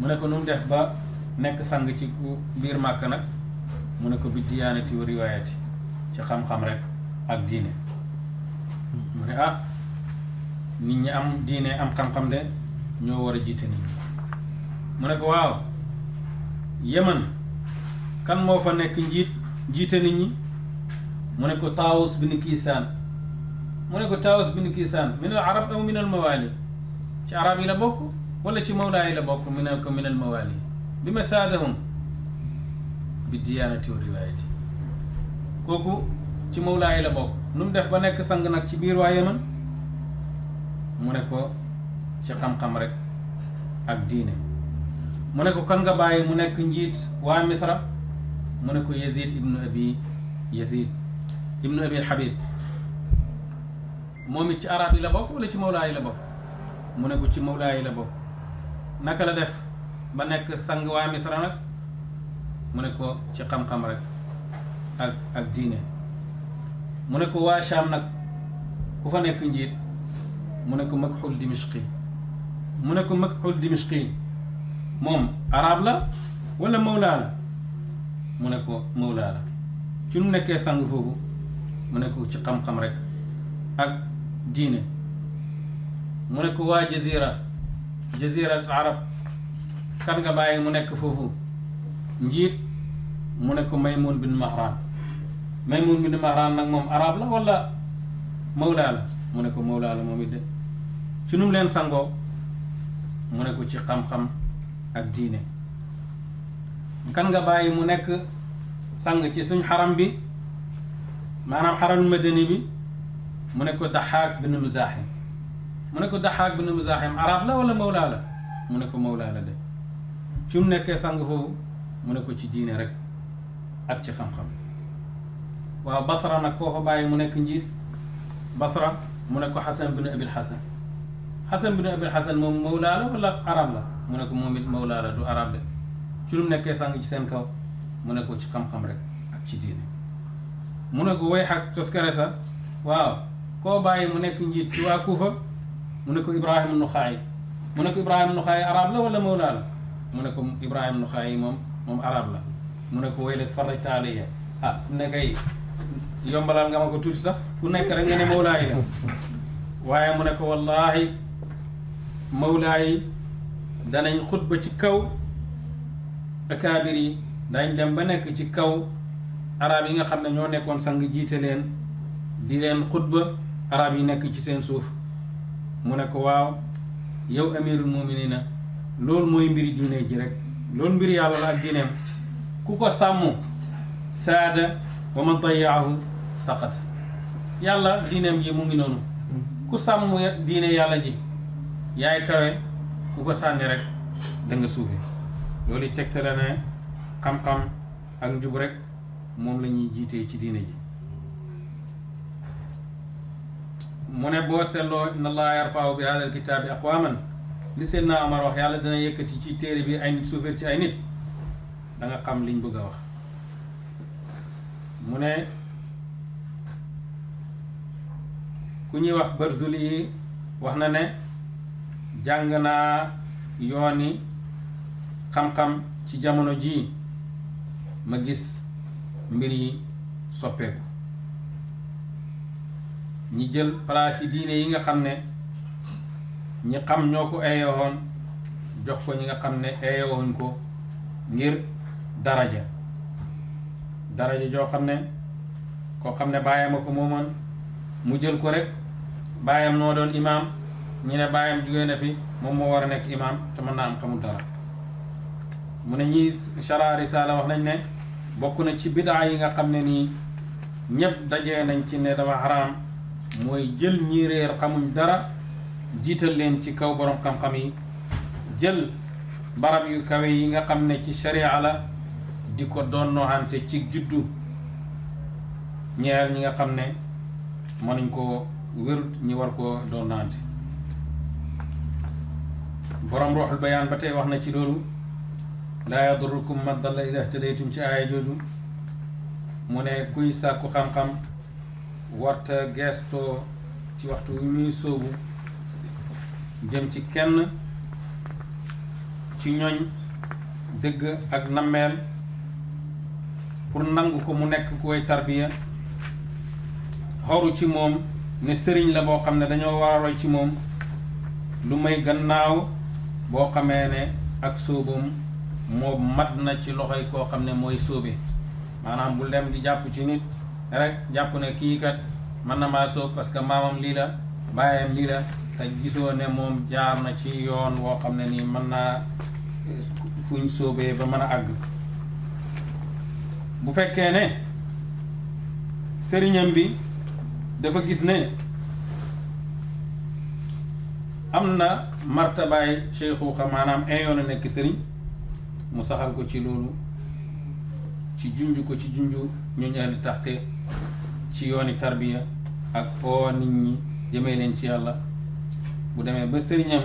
Speaker 4: mu ne ko nu mu def ba nekk sang ci biir Màkka nag mu ne ko bi diyaanati wa riwaayati ci xam-xam rek ak diine mu ne nit ñi am diine am xam-xam de ñoo war a jiite nit ñi mu ne ko waaw Yemen kan moo fa nekk jiite nit ñi mu ne ko Taawus bin Kiisaan mu ne ko Taawus bin Kiisaan min al arab aw min al mawaali ci arab yi la bokk wala ci mawlaa yi la bokk mu ne ko min al mawali bi ma saadahum bi diyaanati wa riwaayati kooku ci mawlaa yi la bokk nu mu def ba nekk sang nag ci biir waa Yaman mu ne ko ci xam-xam rek ak diine mu ne ko kan nga bàyyi mu nekk njiit waa Misra mu ne ko Yazid ibnu abi al-Habib moom it ci arab yi la bokk wala ci mawlaa yi la bokk mu ne ko ci mawlaa yi la bokk naka la def ba nekk sang waa Misra nag mu ne ko ci xam-xam rek ak diine mu ne ko waa Sham nag ku fa nekk njiit mu ne ko Makhul Dimishqi mu ne ko Makhul Dimishqi moom arab la wala mawlaa la mu ne ko mawlaa la ci nu nekkee sang foofu mu ne ko ci xam-xam rek ak diine mu ne ko waa jazira arab kan nga bàyyi mu nekk foofu njiit mu ne ko Maymun bin Mahran nag moom arab la wala mawlaa la mu ne ko mawlaa la moom it de ci nu mu leen sangoo mu ne ko ci xam-xam ak diine kan nga bàyyi mu nekk sang ci suñ xaram bi maanaam xaram madani bi mu ne ko Daxaak bin Muzaahim arab la wala mawlaa la mu ne ko mawlaa la de ci mu nekkee sang foofu mu ne ko ci diine rek ak ci xam-xam waaw Basra nag koo fa bàyyi mu nekk njiit Basra mu ne ko Xasan bin Abil Xasan moom mawlaa la wala arab la mu ne ko moom it mawlaa la du arab de ci lu mu nekkee sang ci seen kaw mu ne ko ci xam-xam rek ak ci diine mu ne ko way xak toskare sa waaw koo bàyyi mu nekk njiit ci waa Kuufa mu ne ko Ibrahima Nuxaayi arab la wala mawlaa la mu ne ko Ibrahima Nuxaayi moom arab la mu ne ko way leg farajta alayya fu ne kay yombalal nga ma ko tuuti sax fu nekk rek nga ne mawlaa yi la waaye mu ne ko wallahi mawlaa yi danañ xutba ci kaw akaabir yi dañ dem ba nekk ci kaw arab yi nga xam ne ñoo nekkoon sang jiite leen di leen xutba arab yi nekk ci seen suuf mu ne ko waaw yow amirul muminina loolu mooy mbiri diine ji rek loolu mbiri yàlla la ak diineem ku ko sàmm saada wa man dayaahu saqat yàlla diineem ji mu ngi noonu ku sàmm diine yàlla ji yaay kawe ku ko sànni rek da nga suufe loolu tegtale ne xam-xam ak njub rek moom la ñuy jiitee ci diine ji mu ne boo seetloo inna allaha yarfa'u bi hada alkitaabi aqwaman li Seydina Omar wax yàlla dana yëkkati ci téere bi ay nit suuféer ci ay nit da nga xam liñ bëgg a wax mu ne ku ñuy wax Barzuli yi wax na ne jàng naa yooni xam-xam ci jamono ji ma gis mbir yi soppeeku ñi jël place yi diine yi nga xam ne ñi xam ñoo ko eeyoon jox ko ñi nga xam ne eeyowuñ ko ngir daraja joo xam ne koo xam ne baayam a ko moomoon mu jël ko rek baayam noo doon imaam ñu ne baayam jugee na fi moom moo war a nekk imaam te mën naa am xamul dara mu ne ñii chara risala wax nañ ne bokk na ci bidaa yi nga xam ne nii ñëpp dajee nañ ci ne dafa xaraam mooy jël ñi réer xamuñ dara jiital leen ci kaw borom xam-xam yi jël barab yu kawe yi nga xam ne ci sharia la di ko doon nooxante ci juddu ñeer ñi nga xam ne mënuñ koo wérut ñi war koo doon naante borom Ruuxul Bayaan ba tey wax na ci loolu laa yadurukum man dalla idaa ihtadaytum ci aaya jooju mu ne kuy sàkku xam-xam warta geestoo ci waxtu wi muy sóobu jëm ci kenn ci ñoñ dëgg ak nammeel pour nangu ko mu nekk koy tarbiya xoru ci moom ne sëriñ la boo xam ne dañoo war a roy ci moom lu may gannaaw boo xamee ne ak sóobam moo mat na ci loxoy koo xam ne mooy sóobe maanaam bu dem di jàpp ci nit rek jàpp ne kii kat mën na maa sóob parce que maamam lii la baayam lii la te gisoo ne moom jaar na ci yoon woo xam ne nii mën naa fuñ sóobee ba mën a àgg. bu fekkee ne sëriñam bi dafa gis ne am na martabaay cheikhuxa maanaam yoon a nekk sëriñ mu saxal ko ci loolu ci junj ko ci junj ñu ñaari taxte ci yooni tarbiya ak oo nit ñi jëmee leen ci yàlla. bu demee ba sëriñam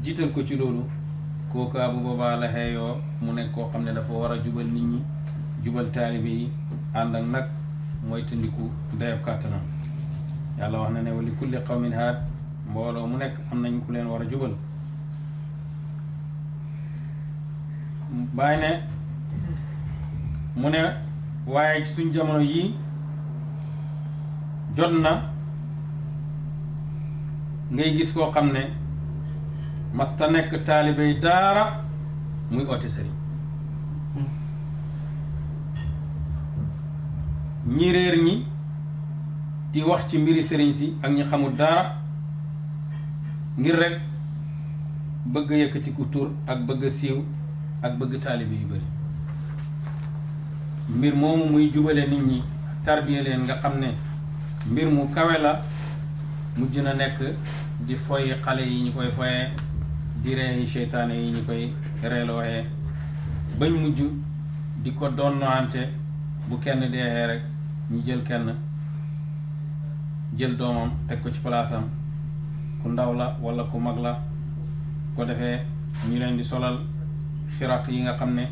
Speaker 4: jiital ko ci loolu kooka bu boobaa la xeeyoo mu nekk koo xam ne dafa war a jubal nit ñi jubal taalibe yi ànd ak nag mooy tëndiku dayab kàttanam. yàlla wax na ne wa li kulli qawmin haad mbooloo mu nekk am nañ ku leen war a jubal. bàyyi ne mu ne waaye ci suñ jamono yii jot na ngay gis koo xam ne masta nekk taalibey daara muy oote sëriñ. ñi réer ñi di wax ci mbiri sëriñ si ak ñi xamul daara ngir rek bëgg yëkkati ku tur ak bëgg siiw ak bëgg taalibe yu bari. mbir moomu muy jubale nit ñi tarbiya leen nga xam ne mbir mu kawe la mujj na nekk di foy xale yi ñu koy foyee di ree yi seytaane yi ñu koy reelooxee bañ mujj di ko donnoante bu kenn deexee rek ñu jël kenn jël doomam teg ko ci palaasam ku ndaw la walla ku mag la ko defee ñu leen di solal xiraq yi nga xam ne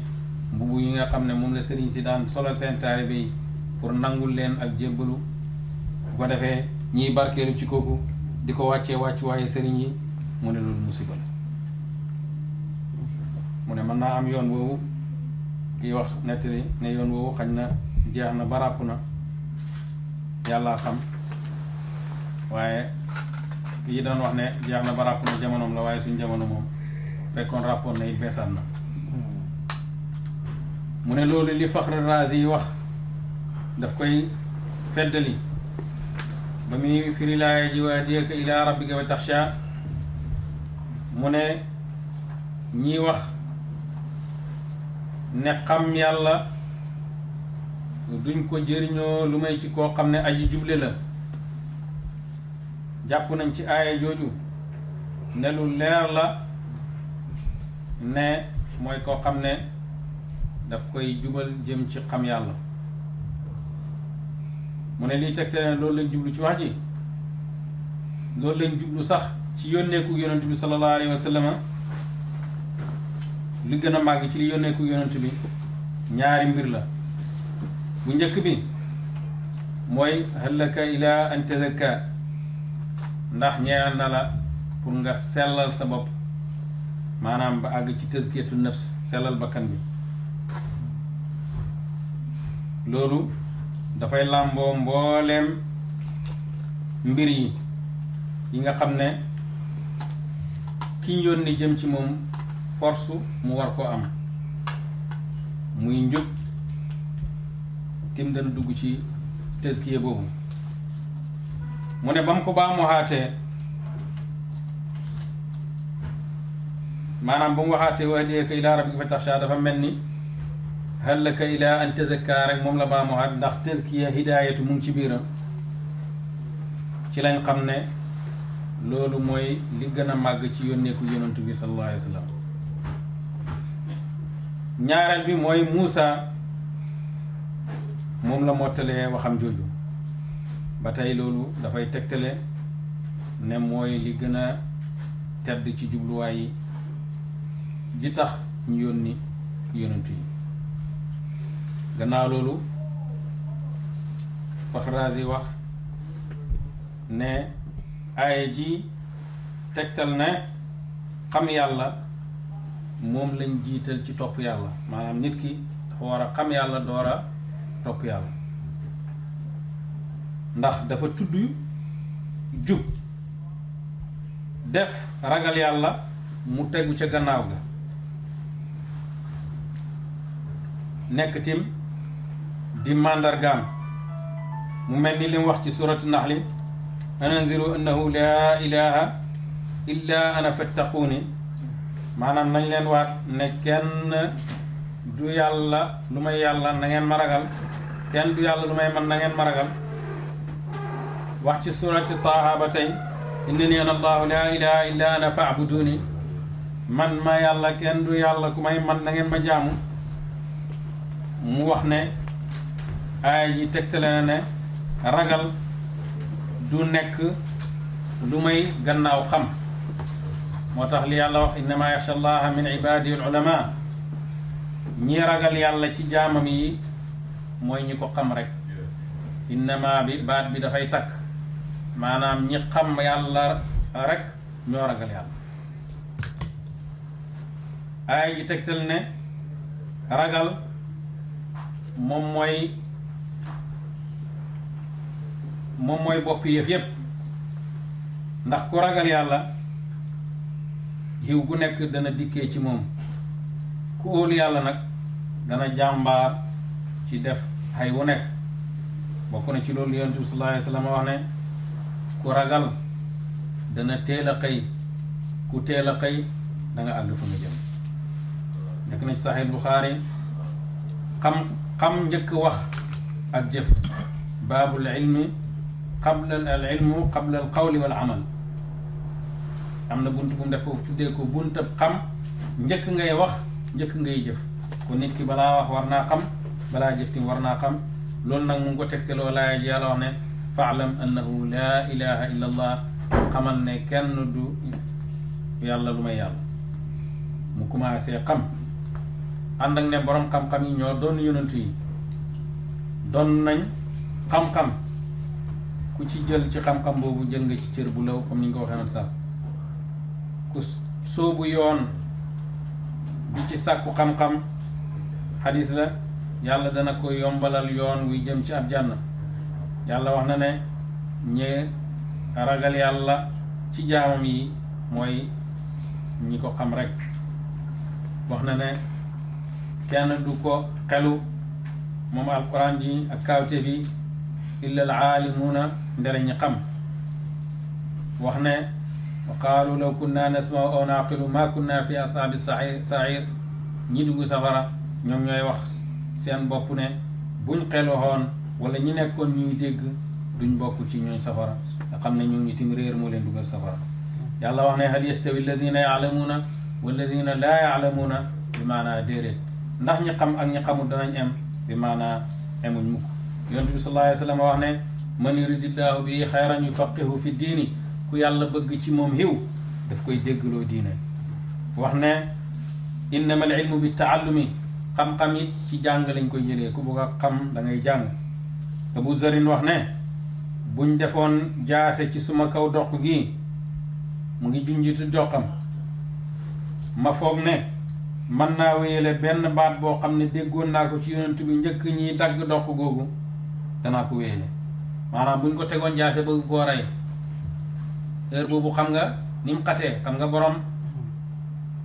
Speaker 4: mbubu yi nga xam ne moom la sëriñ si daan solal seen taalibe yi pour nangul leen ak jébbalu ko defee ñiy barkeelu ci kooku di ko wàccee wàccuwaaye sëriñ yi mu ne loolu musiba la. mu ne mën naa am yoon woowu kiy wax nettali ne yoon woowu xañ na jeex na ba ràpp na yàlla xam waaye kii doon wax ne jeex na ba ràpp na jamonoom la waaye suñ jamono moom fekkoon ràppoon na it beesaat na. mu ne loolu li Faxr Raazi yi wax daf koy feddali ba muy firi laaya ji wahdiyaka ilaa rabbika wa taxsha mu ne ñiy wax ne xam yàlla duñ ko jëriñoo lu may ci koo xam ne aji juble la. jàpp nañ ci aaya jooju ne lu leer la ne mooy koo xam ne daf koy jubal jëm ci xam yàlla. mu ne lii tegte ne loolu lañ jublu ci wax ji loolu lañ jublu sax ci yónneeku yonent bi sallallahu alayhi wa sallam. li gën a màgg ci li yónneeku yonent bi ñaari mbir la. bu njëkk bi mooy halaka ila an tazakka ndax ñeel na la pour nga sellal sa bopp maanaam ba àgg ci tazkiyatu nafs sellal bakkan bi. loolu dafay làmboo mbooleem mbir yi nga xam ne ki ñu yónni jëm ci moom force mu war koo am muy njub tim dana dugg ci tazkiya boobu. mu ne ba mu ko baa mu waxaatee maanaam ba mu waxaatee wahdiyaka ilaa rabbika fa taxsha dafa mel ni hal laka ilaa an tazakka rek moom la baa mu waxaat ndax tazkiya hidaayatu mu ngi ci biiram. ci lañ xam ne loolu mooy li gën a màgg ci yónneeku yonantu bi sallallahu alayhi wa sallam. ñaareel bi mooy Muusa moom la mottalee waxam jooju ba tey loolu dafay tegtale ne mooy li gën a tedd ci jubluwaay yi ji tax ñu yónni yonantu yi. gannaaw loolu Faxr Raazi wax ne aaya ji tegtal ne xam yàlla moom lañ jiital ci topp yàlla maanaam nit ki dafa war a xam yàlla door a topp yàlla ndax dafa tudd jub def ragal yàlla mu tegu ca gannaaw ga nekk tim di màndargaam mu mel ni li mu wax ci suratu naxli an anziru annahu laa ilaha illa ana fattaquuni maanaam nañ leen waat ne kenn du yàlla lu may yàlla na ngeen ma ragal kenn du yàlla lu may man na ngeen ma ragal wax ci surati Taaha ba tey innani ana allahu laa ilaha illa ana fa'buduni man ma yàlla kenn du yàlla ku may man na ngeen ma jaamu mu wax ne aaya ji tegtale na ne ragal du nekk lu may gannaaw xam moo tax li yàlla wax innama yaxsha allaha min ibadihi al ulama ñi ragal yàlla ci jaamam yi mooy ñi ko xam rek innama bi baat bi dafay takk maanaam ñi xam yàlla rek ñoo ragal yàlla aaya ji tegtal ne ragal moom mooy bopp yëf yépp ndax ku ragal yàlla xiw gu nekk dana dikkee ci moom ku óolu yàlla nag dana jàmbaar ci def xay wu nekk bokk na ci loolu yonent bi sallallahu alayhi wa sallam wax ne ku ragal dana teel a xëy ku teel a xëy da nga àgg fa nga jëm nekk na ci Sahih Bukhari xam njëkk wax ak jëf baabul ilmi qabla al ilmu qabla al qawli wal amal am na bunt bu mu def foofu tuddee ko buntab xam njëkk ngay wax njëkk ngay jëf kon nit ki balaa wax war naa xam balaa jëf tim war naa xam loolu nag mu ngi ko tegteloo laaya ji yàlla wax ne faalam annahu laa ilaha illa allah xamal ne kenn du yàlla lu may yàlla mu commencé xam ànd ak ne borom xam-xam yi ñoo doon yonentu yi doon nañ xam-xam ku ci jël ci xam-xam boobu jël nga ci cër bu law comme ni nga ko waxee woon sax ku soobu yoon bi ci sàkku xam-xam xadis la yàlla dana ko yombalal yoon wuy jëm ci ab jànn yàlla wax na ne ñee ragal yàlla ci jaamam yi mooy ñi ko xam rek wax na ne kenn du ko xelu moom alquran ji ak kaawte bi illa al aalimuuna ndere ñi xam wax ne wa qaalu law kunna nasma'u aw naaqilu ma kunna fi ashaabi sa'iir ñi dugg safara ñoom ñooy wax seen bopp ne buñ xeloxoon wala ñi nekkoon ñuy dégg duñ bokk ci ñooñ safara nga xam ne ñooñu tim réer moo leen dugal safara yàlla wax ne hal yastawi alladina yaalamuuna walladina laa yaalamuuna bi maanaa déedéet ndax ñi xam ak ñi xamul danañ em bi maanaa emuñ mukk yonent bi sallallahu alayhi wa sallam wax ne man yuridillahu bi xayran yufaqihu fi diini ku yàlla bëgg ci moom xiw daf koy déggloo diine wax ne innama al ilmu bi taallumi xam-xam it ci jàng lañ koy jëlee ku bëgg a xam da ngay jàng Abu Zarin wax ne buñ defoon jaase ci suma kaw doq gi mu ngi junjitu doqam ma foog ne mën naa wéyale benn baat boo xam ne déggoon naa ko ci yonent bi njëkk ñiy dagg doq googu danaa ko wéyale maanaam buñ ko tegoon jaase bëgg koo rey heure boobu xam nga ni mu xatee xam nga borom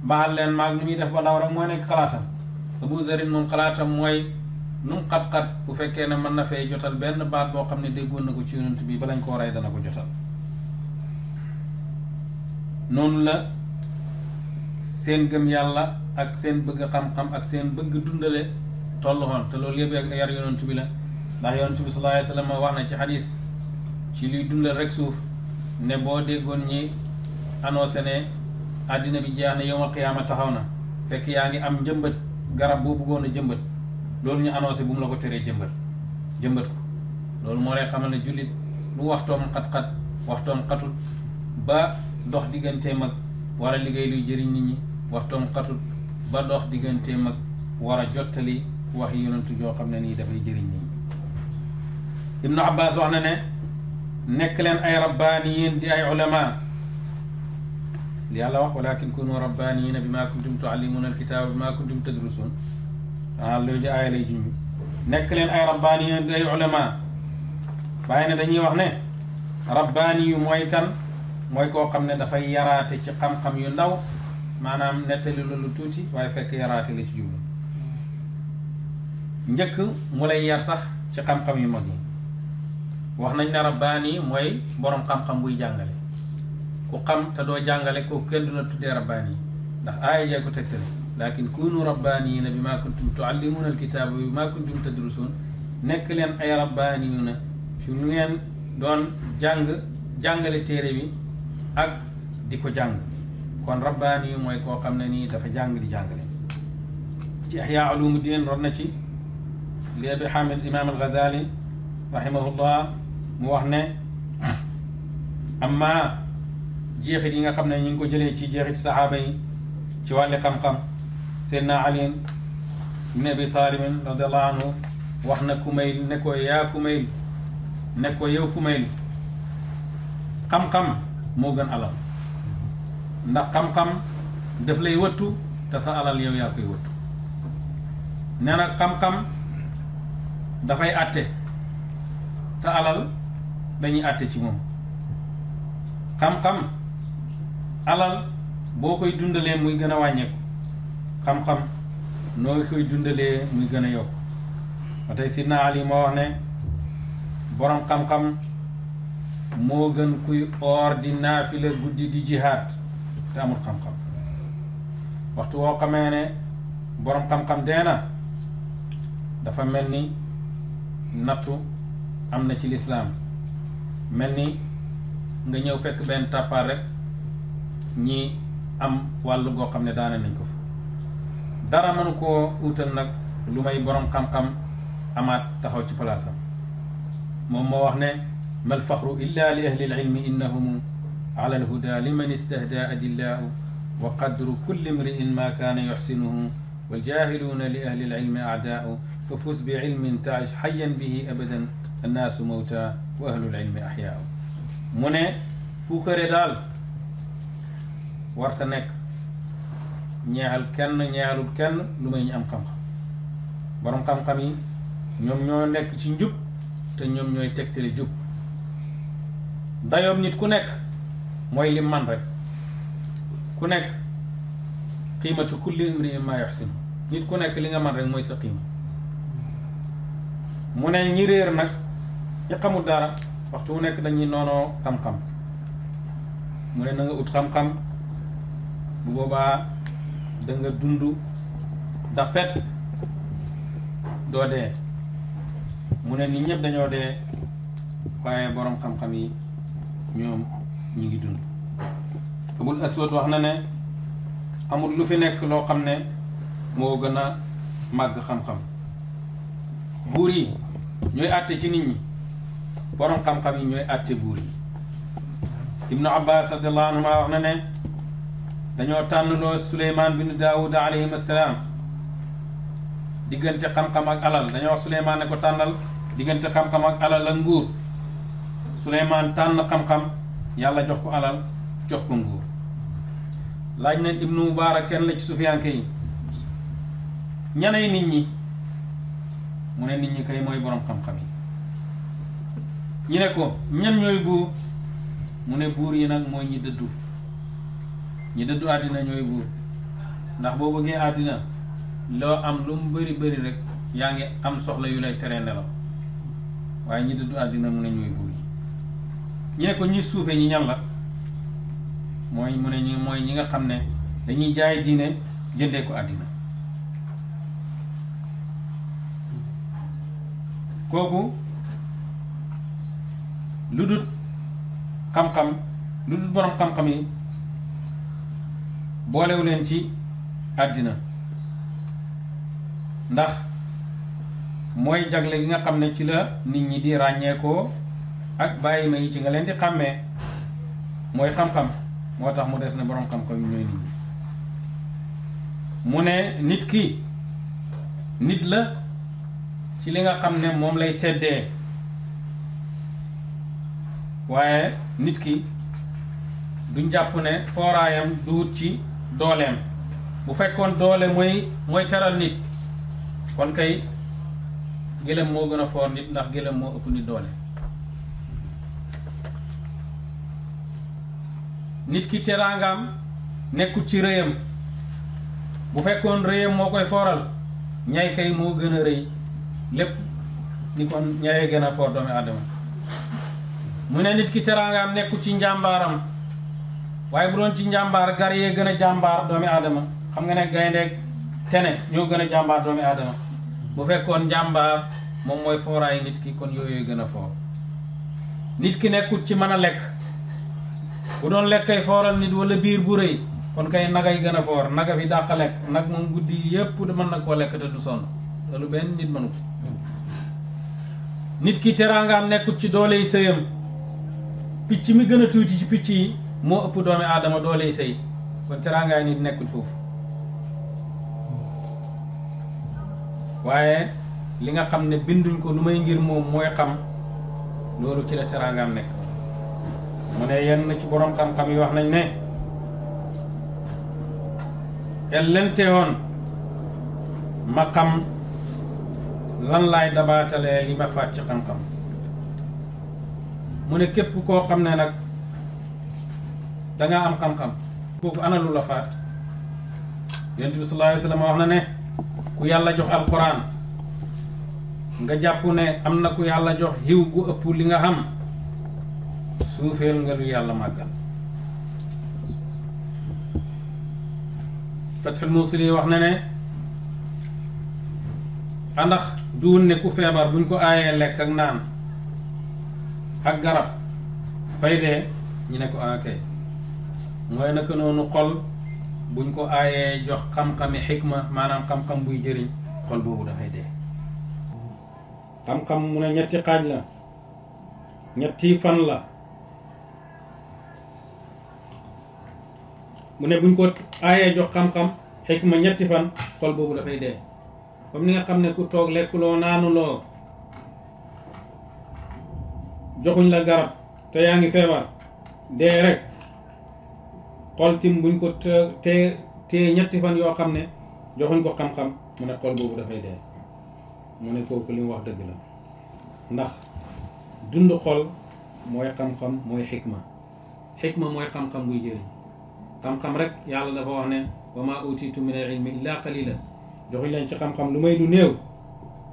Speaker 4: baal leen maag nu ñuy def ba daw rek mooy nekk xalaatam Abu Zarin moom xalaatam mooy nu mu xat-xat bu fekkee ne mën na fee jotal benn baat boo xam ne déggoon na ko ci yonent bi balañ koo rey dana ko jotal noonu la seen gëm yàlla ak seen bëgg xam-xam ak seen bëgg dundale tollu woon te loolu yëpp yar yonent bi la ndax yonent bi sallallahu alayhi wa sallam wax na ci xadis ci luy dundal rek suuf ne boo déggoon ñi annoncé ne àddina bi jeex na yawmal qiyaama taxaw na fekk yaa ngi am njëmbat garab boo bëggoon a jëmbat loolu ñu annoncé bu mu la ko teree jëmbat ko loolu moo lay xamal ne jullit lu waxtoom xat-xat waxtoom xatut ba dox digganteem ak war a liggéey luy jëriñ nit ñi waxtoom xatut ba dox digganteem ak war a jottali wax yonentu joo xam ne nii dafay jëriñ nit ñi Ibnu Abbas wax na ne nekk leen ay rabbaaniyin di ay ulama li yàlla wax walakin kunu rabbaaniyiina bima kuntum tuallimuuna alkitaaba bima kuntum tadrusuun loolu aaya lay junj nekk leen ay rabbaaniyiin di ay ulama waaye ne dañuy wax ne rabbaani yu mooy kan mooy koo xam ne dafay yaraate ci xam-xam yu ndaw maanaam nettali lu tuuti waaye fekk yaraate la ci jublu njëkk mu lay yar sax ci xam-xam yu mag yi wax nañ ne rabbaani mooy borom xam-xam buy jàngale ku xam te doo jàngale kooku kenn du la tuddee rabbaani ndax aaya jee ko tegtale lakin kunu rabbaaniina bima kuntum tuallimuuna alkitaaba wa bima kuntum tadrusuun nekk leen ay rabbaaniina su ngeen doon jàngale téere bi ak di ko jàng kon rabbaani mooy koo xam ne nii dafa jàng di jàngale ci Ihyaa Ulumuddin rod na ci li Abi Hamid Imam al-Ghazali rahimahullah mu wax ne amma jeexit yi nga xam ne ñu ngi ko jëlee ci jeexit saxaaba yi ci wàlli xam-xam Seydina Ali ibn Abi Talib radiallahu anhu wax na Kumayl ne ko yaa Kumayl ne ko yow Kumayl xam-xam moo gën alal ndax xam-xam daf lay wëttu te sa alal yow yaa koy wëttu nee na xam-xam dafay àtte te alal dañuy àtte ci moom xam-xam alal boo koy dundalee muy gën a wàññeeku xam-xam noo koy dundalee muy gën a yokk ba tey Sidna Ali moo wax ne borom xam-xam moo gën kuy oor di naafila guddi di jihaad te amul xam-xam waxtu woo xamee ne borom xam-xam dee na dafa mel ni nattu am na ci lislaam mel ni nga ñëw fekk benn tàppaar rek ñi am wàllu goo xam ne daane nañ ko fa dara mënu koo utal nag lu may borom xam-xam amaat taxaw ci palaasam moom moo wax ne mal faxru illa li ahli ilmi innahum ala alhuda liman istahda adillahu wa qadru kulli imri'in ma kaana yuxsinuhu waljahiluuna li ahli ilmi aadaau fa fus bi ilmin taish xayan bihi abadan annaasu mawta wa ahlu ilmi axyaau mu ne puukare daal warta nekk ñeexalul kenn lu may ñu am xam-xam borom xam-xam yi ñoom ñoo nekk ci njub te ñoom ñooy tegtale jub dayoom nit ku nekk mooy lim man rek ku nekk qiimatu kulli imri'in ma yuhsin nit ku nekk li nga man rek mooy sa qiima mu ne ñi réer nag ñi xamul dara waxtu wu nekk dañuy noonoo xam-xam mu ne na nga ut xam-xam bu boobaa da nga dund dappet doo dee mu ne nit ñëpp dañoo dee waaye borom xam-xam yi ñoom ñi ngi dund Abul Aswad wax na ne amul lu fi nekk loo xam ne moo gën a màgg xam-xam buur yi ñooy àtte ci nit ñi borom xam-xam yi ñooy àtte buur yi Ibnu Abbas radiallahu anhu wax na ne dañoo tànnloo Suleymaan bin Daawud alayhim assalaam diggante xam-xam ak alal dañoo wax Suleymaan ne ko tànnal diggante xam-xam ak alal ak nguur Suleymaan tànn xam-xam yàlla jox ko alal jox ko nguur laaj na Ibnu Mubaarak kenn la ci sufiyanke yi ñanay nit ñi mu ne nit ñi kay mooy borom xam-xam yi ñu ne ko ñan ñooy buur mu ne buur yi nag mooy ñi dëddu àddina ñooy buur ndax boo bëggee àddina loo am lu mu bëri bëri rek yaa ngi am soxla yu lay tere nelaw waaye ñi dëddu àddina mu ne ñooy buur yi ñu ne ko ñi suufe ñi ñan la mooy mu ne ñi mooy ñi nga xam ne dañuy jaay diine jëndee ko àddina kooku lu dul xam-xam lu dul borom xam-xam yi boolewu leen ci àddina ndax mooy jagle gi nga xam ne ci la nit ñi di ràññeekoo ak bàyyi ma yi ci nga leen di xàmmee mooy xam-xam moo tax mu des ne borom xam-xam yi ñooy nit ñi mu ne nit ki nit la ci li nga xam ne moom lay teddee waaye nit ki duñ jàpp ne fooraayam duut ci dooleem bu fekkoon doole mooy teral nit kon kay gëlëm moo gën a foor nit ndax gëlëm moo ëpp nit doole nit ki teraangaam nekkut ci rëyam bu fekkoon rëyam moo koy fooral ñay kay moo gën a rëy lépp ni kon ñayee gën a foor doomu aadama mu ne nit ki teraangaam nekku ci njàmbaaram waaye bu doon ci njàmbaar gar yee gën a jàmbaar doomi aadama xam nga ne gayndeeg kene ñoo gën a jàmbaar doomi aadama bu fekkoon njàmbaar moom mooy fooraay nit ki kon yooyu gën a foor nit ki nekkut ci mën a lekk bu doon lekk kay fooral nit wala biir bu rëy kon kay nagay gën a foor naga fi dàq lekk nag moom guddi yépp mën na koo lekk te du sonn loolu benn nit mënu ko nit ki teraangaam nekkut ci dooley sëyam picc mi gën a tuuti ci picc yi moo ëpp doomi aadama dooley sëy kon teraangaay nit nekkut foofu waaye li nga xam ne binduñ ko lu may ngir moom mooy xam loolu ci la teraangaam nekk mu ne yenn ci borom xam-xam yi wax nañ ne ellente woon ma xam lan laay dabaatalee li ma faat ci xam-xam mu ne képp koo xam ne nag danga am xam-xam kooku ana lu la faat yonent bi sallallahu alayhi wa sallam wax na ne ku yàlla jox alquran nga jàpp ne am na ku yàlla jox xiw gu ëpp li nga xam suufeel nga lu yàlla màggal Fathul Musili wax na ne andax duun ne ku feebar buñ ko aayee lekk ak naan ak garab fay dee ñu ne ko akay mooy naka noonu xol buñ ko aayee jox xam-xami xikma maanaam xam-xam buy jëriñ xol boobu dafay dee xam-xam mu ne ñetti xaaj la ñetti fan la mu ne buñ ko aayee jox xam-xam xikma ñetti fan xol boobu dafay dee comme ni nga xam ne ku toog lekkuloo naanuloo joxuñ la garab te yaa ngi feebar dee rek xol tim buñ ko te ñetti fan yoo xam ne joxuñ ko xam-xam mu ne xol boobu dafay dee mu ne kooku li mu wax dëgg la ndax dund xol mooy xam-xam mooy xikma mooy xam-xam buy jëriñ xam-xam rek yàlla dafa wax ne wa maa utiitu min al ilmi illa qalila joxuñ leen ci xam-xam lu may lu néew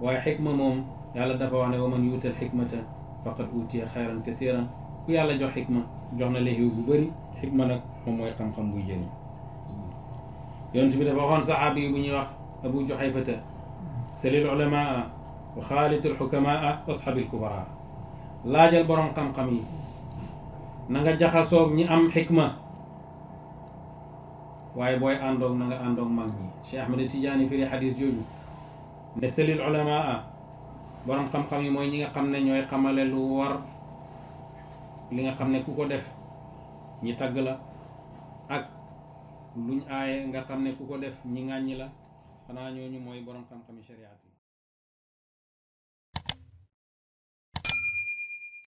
Speaker 4: waaye xikma moom yàlla dafa wax ne wa man yuutal xikmata faqad utiya xayran kasiran ku yàlla jox xikma jox na la xiw bu bëri xikma nag moom mooy xam-xam buy jëriñ yonent bi dafa waxoon saxaabi yi bu ñuy wax abu juhayfata salil ulamaa wa xaalitul xukamaa wasxabil kubaraa laajal borom xam-xam yi na nga jaxasoog ñi am xikma waaye booy àndoog na nga àndoog mag ñi Cheikh Ahmed Tidiane firi xadis jooju ne salil ulamaa borom xam-xam yi mooy ñi nga xam ne ñooy xamale lu war li nga xam ne ku ko def ñi tagg la ak luñ aaye nga xam ne ku ko def ñi ŋàññi la xanaa ñooñu mooy borom xam-xami shariat yi